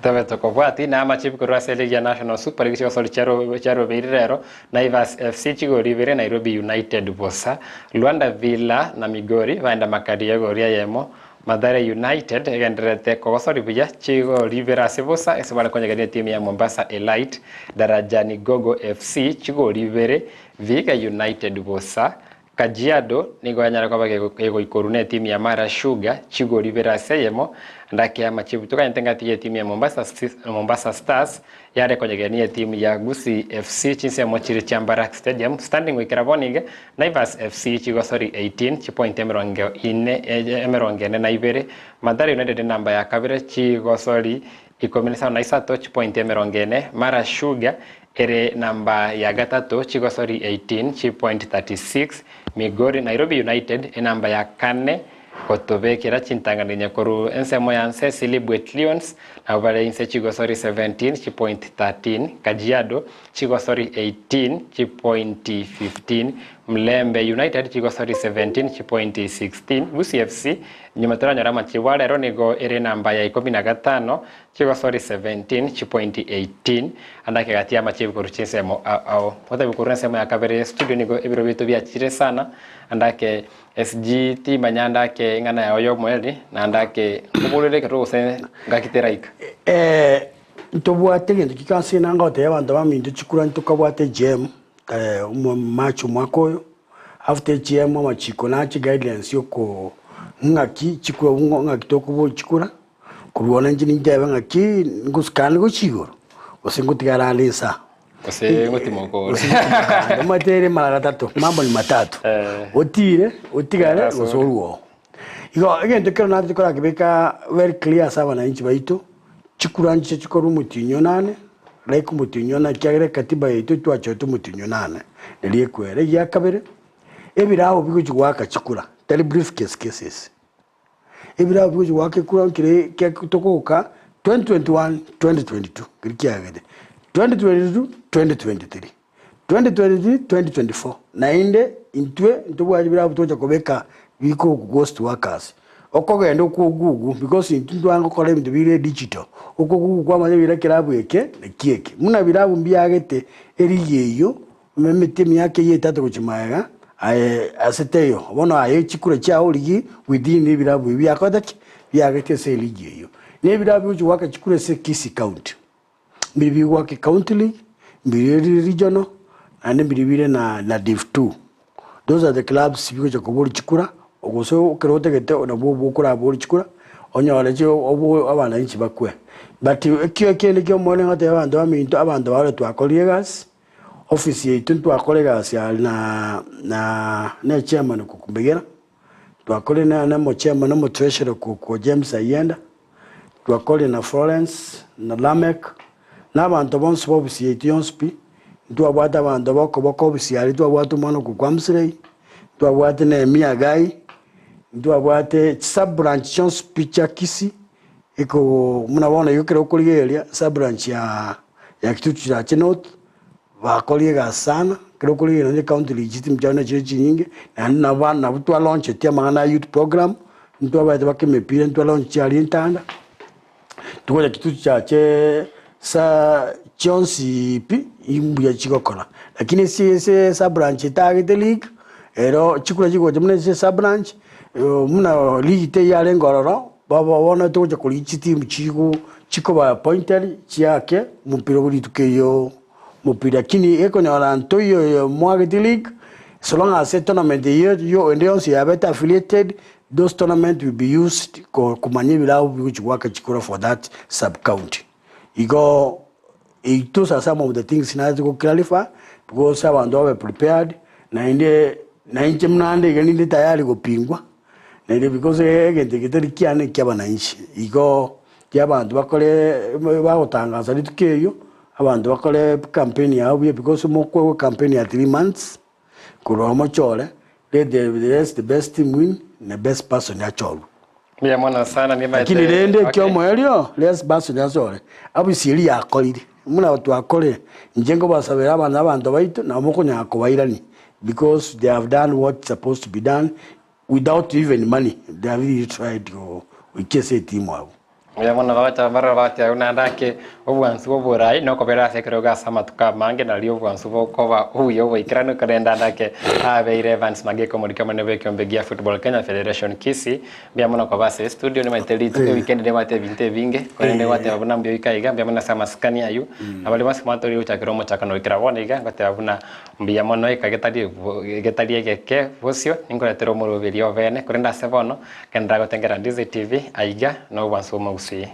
Tobe tokobwati na amachibi korwa ase eligi ya National Super League chigosori chiarobeire rero, Naivas FC chigori ibere, Nairobi United bosa, Luanda Villa na Migori baenda makari y'egori eyemo, Mathare United egendererete kogosori buya chigori ibere ase bosa ase bare konyegania etimu ya Mombasa Elite, Darajani Gogo FC chigori ibere, Vihiga United bosa, Kajiado nigo yanyare koba kegoikorwa netimu ya Mara Sugar chigori ibere ase eyemo, ndake y'amachibu toganyete ngati y'etimu ya Mombasa Mombasa Stars yare konyegenia etimu ya Gusii FC chinsemo chire chia Barrack Stadium standing goikera bono iga Naivas FC chigosori 18 chipointi emerongo ine emerongo ene na ibere Mathare United enamba ya kabere chigosori ikomi na isano na isato chipointi emerongo ene Mara Sugar Ere namba ya gatato chigosori 18 chipoint 36, Migori Nairobi United enamba ya kane gotobekera chintang'ani korwa ensemo ya nse Silibwet Lions nabo bare inse chigosori 17 chipoint 13, Kajiado chigosori 18 chipoint 15, Mlembe United chigosori 17 chipoint 16, Gusii FC nyuma toranyore amachibo arero nigo ere enamba ya ikomi na gatano Chigosori 17, chipointi 18, ande ake gati y'amachibi korwa chinsemo ao ao. Gotebi korwa ensemo ya kabere ye studio nigo ebiro biaito biachire sana, ande ake SG timanya ande ake ing'ana yao y'omoerio, naende ake nkoborere ekero gose ngaki teraika.
Eh, ntobwate egento ki ase ng'a ngotebia abanto baminto chikura ntokabwate egm omo March omwaka oyo, after egm amachiko nache guidelines yoko ng'aki chikura ng'aki tokoboria chikura. Korwa bono inche nintebe ng'aki ngosikane gochia igoro, gose ngotigare ande inse aa.
Gose ngotimoka ore.
Gose ngotimoka ande. Omanyete ere mara gatato, mambo ni matatu. Otire, otigare, gose orwe oo. Igo egento ekero nache korakebeka very clear ase abananchi baito, chikura nchiche chikorwa omotienyi onane. Like omotienyi one ekiagera ekatiba yaito twachorete omotienyi onane nari ekwera. Egia kabere, ebirabo bigochi goaka chikura tari briefcase cases. Ebirabo bigochi goaka ekura nkere kia togoka 2021, 2022 nkeri kiagete, 2022, 2023, 2023, 2024 naende intwe ntobwati ebirabo togocha kobeka biko ghost workers. Okogenda okwo Google because intwe ntwange gokora ebinto bire digital, okwo Google kwamanya bire ekerabu eke naki eke. Buna birabu mbiagete erigi eyio, emete emiaka eyio etato gochia magega, aye ase teiyo, bono aye chikura chiago origie within ebirabu ebi biakorete ki? Biagete ase erigi eyio. Na ebirabu bigochia goaka chikura ase Kisii county, mbiri bigoaka ecounty league, mbiri bire regional, naende mbiri bire na na div two. Those are the clubs bigocha koboria chikura, gose ekero otagete nabwo obwo okoraborie chikura, onyore chi obo abananchi bakwe. But ekio ekende kia omoerio ngotebia abanto baminto, abanto baria twakorire egasi, ofisi yaito ntwakora egasi aria na na na echairman kokumbegera, twakorire na na omochairman na omotreasurer kokwo James Ayienda, twakorire na Florence, na Lameck, na abanto bonsi ba ofisi yaito yonsi pi, ntwabwate abanto bokoboko ofisi aria twabwate omwana okokwa Amsirei, ntwabwate Nehemia Agai, ntwabwate chisub branch chionsi pi chia Kisii, eko buna bono igo ekero okorigereria sub branch ya ya Kitutu Chache North, bakorire egasi sana, ekero okorigereria nonye county league chitimu chiabo nachio chinyinge, naende nabo nabwo twalauncheti amang'ana ya youth program, ntwabete baka emepira ntwalauncheti aria entanda. Togocha chituchache sa chionsi pi mbuya chigokora, lakini ase ase sub-branch etagete league, ero chikura chigocha buna ase sub-branch, buna league teiyo yarenge ororo, bobo bono togocha korigia chitimu chigo chikoba appointed chiake omopira bwa rituko erio omopira lakini ekonyora ntoiyo mwagete league, so long as etournament eyio yo ende yonsi yabete affiliated Those tournament will be used ko komanya ebirabu bigochi goaka chikura for that sub county. Igo those are some of the things nache go clarify because abanto babe prepared naende nainche buna ande iga ninde tayari gopingwa naende because egento eke tari kiane ekia abananchi. Igo ki abanto bakore bagotangasa rituko erio, abanto bakore campaign yabo buya because mokoegwa campaign ya 3 months. Korwa omochore, let the let the best team win, na best person achorwe.
Mbuya mono sana nimaete.
Lakini rende
Okay.
ekiomoerio, last person achore, abisi eria yakorire, buna twakorire, inche nkobasabera abana abanto baito, nabo mokonyara kobairania, because they have done what supposed to be done, without even money, they have really tried goikia ase etimu abwo.
Mbuya mono bagocha barore bagoteeba buna ndake obwansu bw'oboraai na okobera ase ekerogo ase amatuko amange, nario obwansu bokoba obuya oboikeranu, korende andake abeire Evans Mageka omoriki omonene bw'ekeombe gia Football Kenya Federation Kisii. Mbuya mono koba ase estudio nimaete rituko ewikendi nebwate ebinto ebinge, korende gwateba buna mbuya oike aiga, mbuya mono ase amasikani aywo, na baria bonsi mwatorire gochakera omochakano goikera bono iga, ngoteba buna mbuya mono eka getari getari egeke bosio, ninkoretera omoroberi obene, korende ase bono, Genderera gotengera Ndizi TV aiga nobwansu bw'omogusii.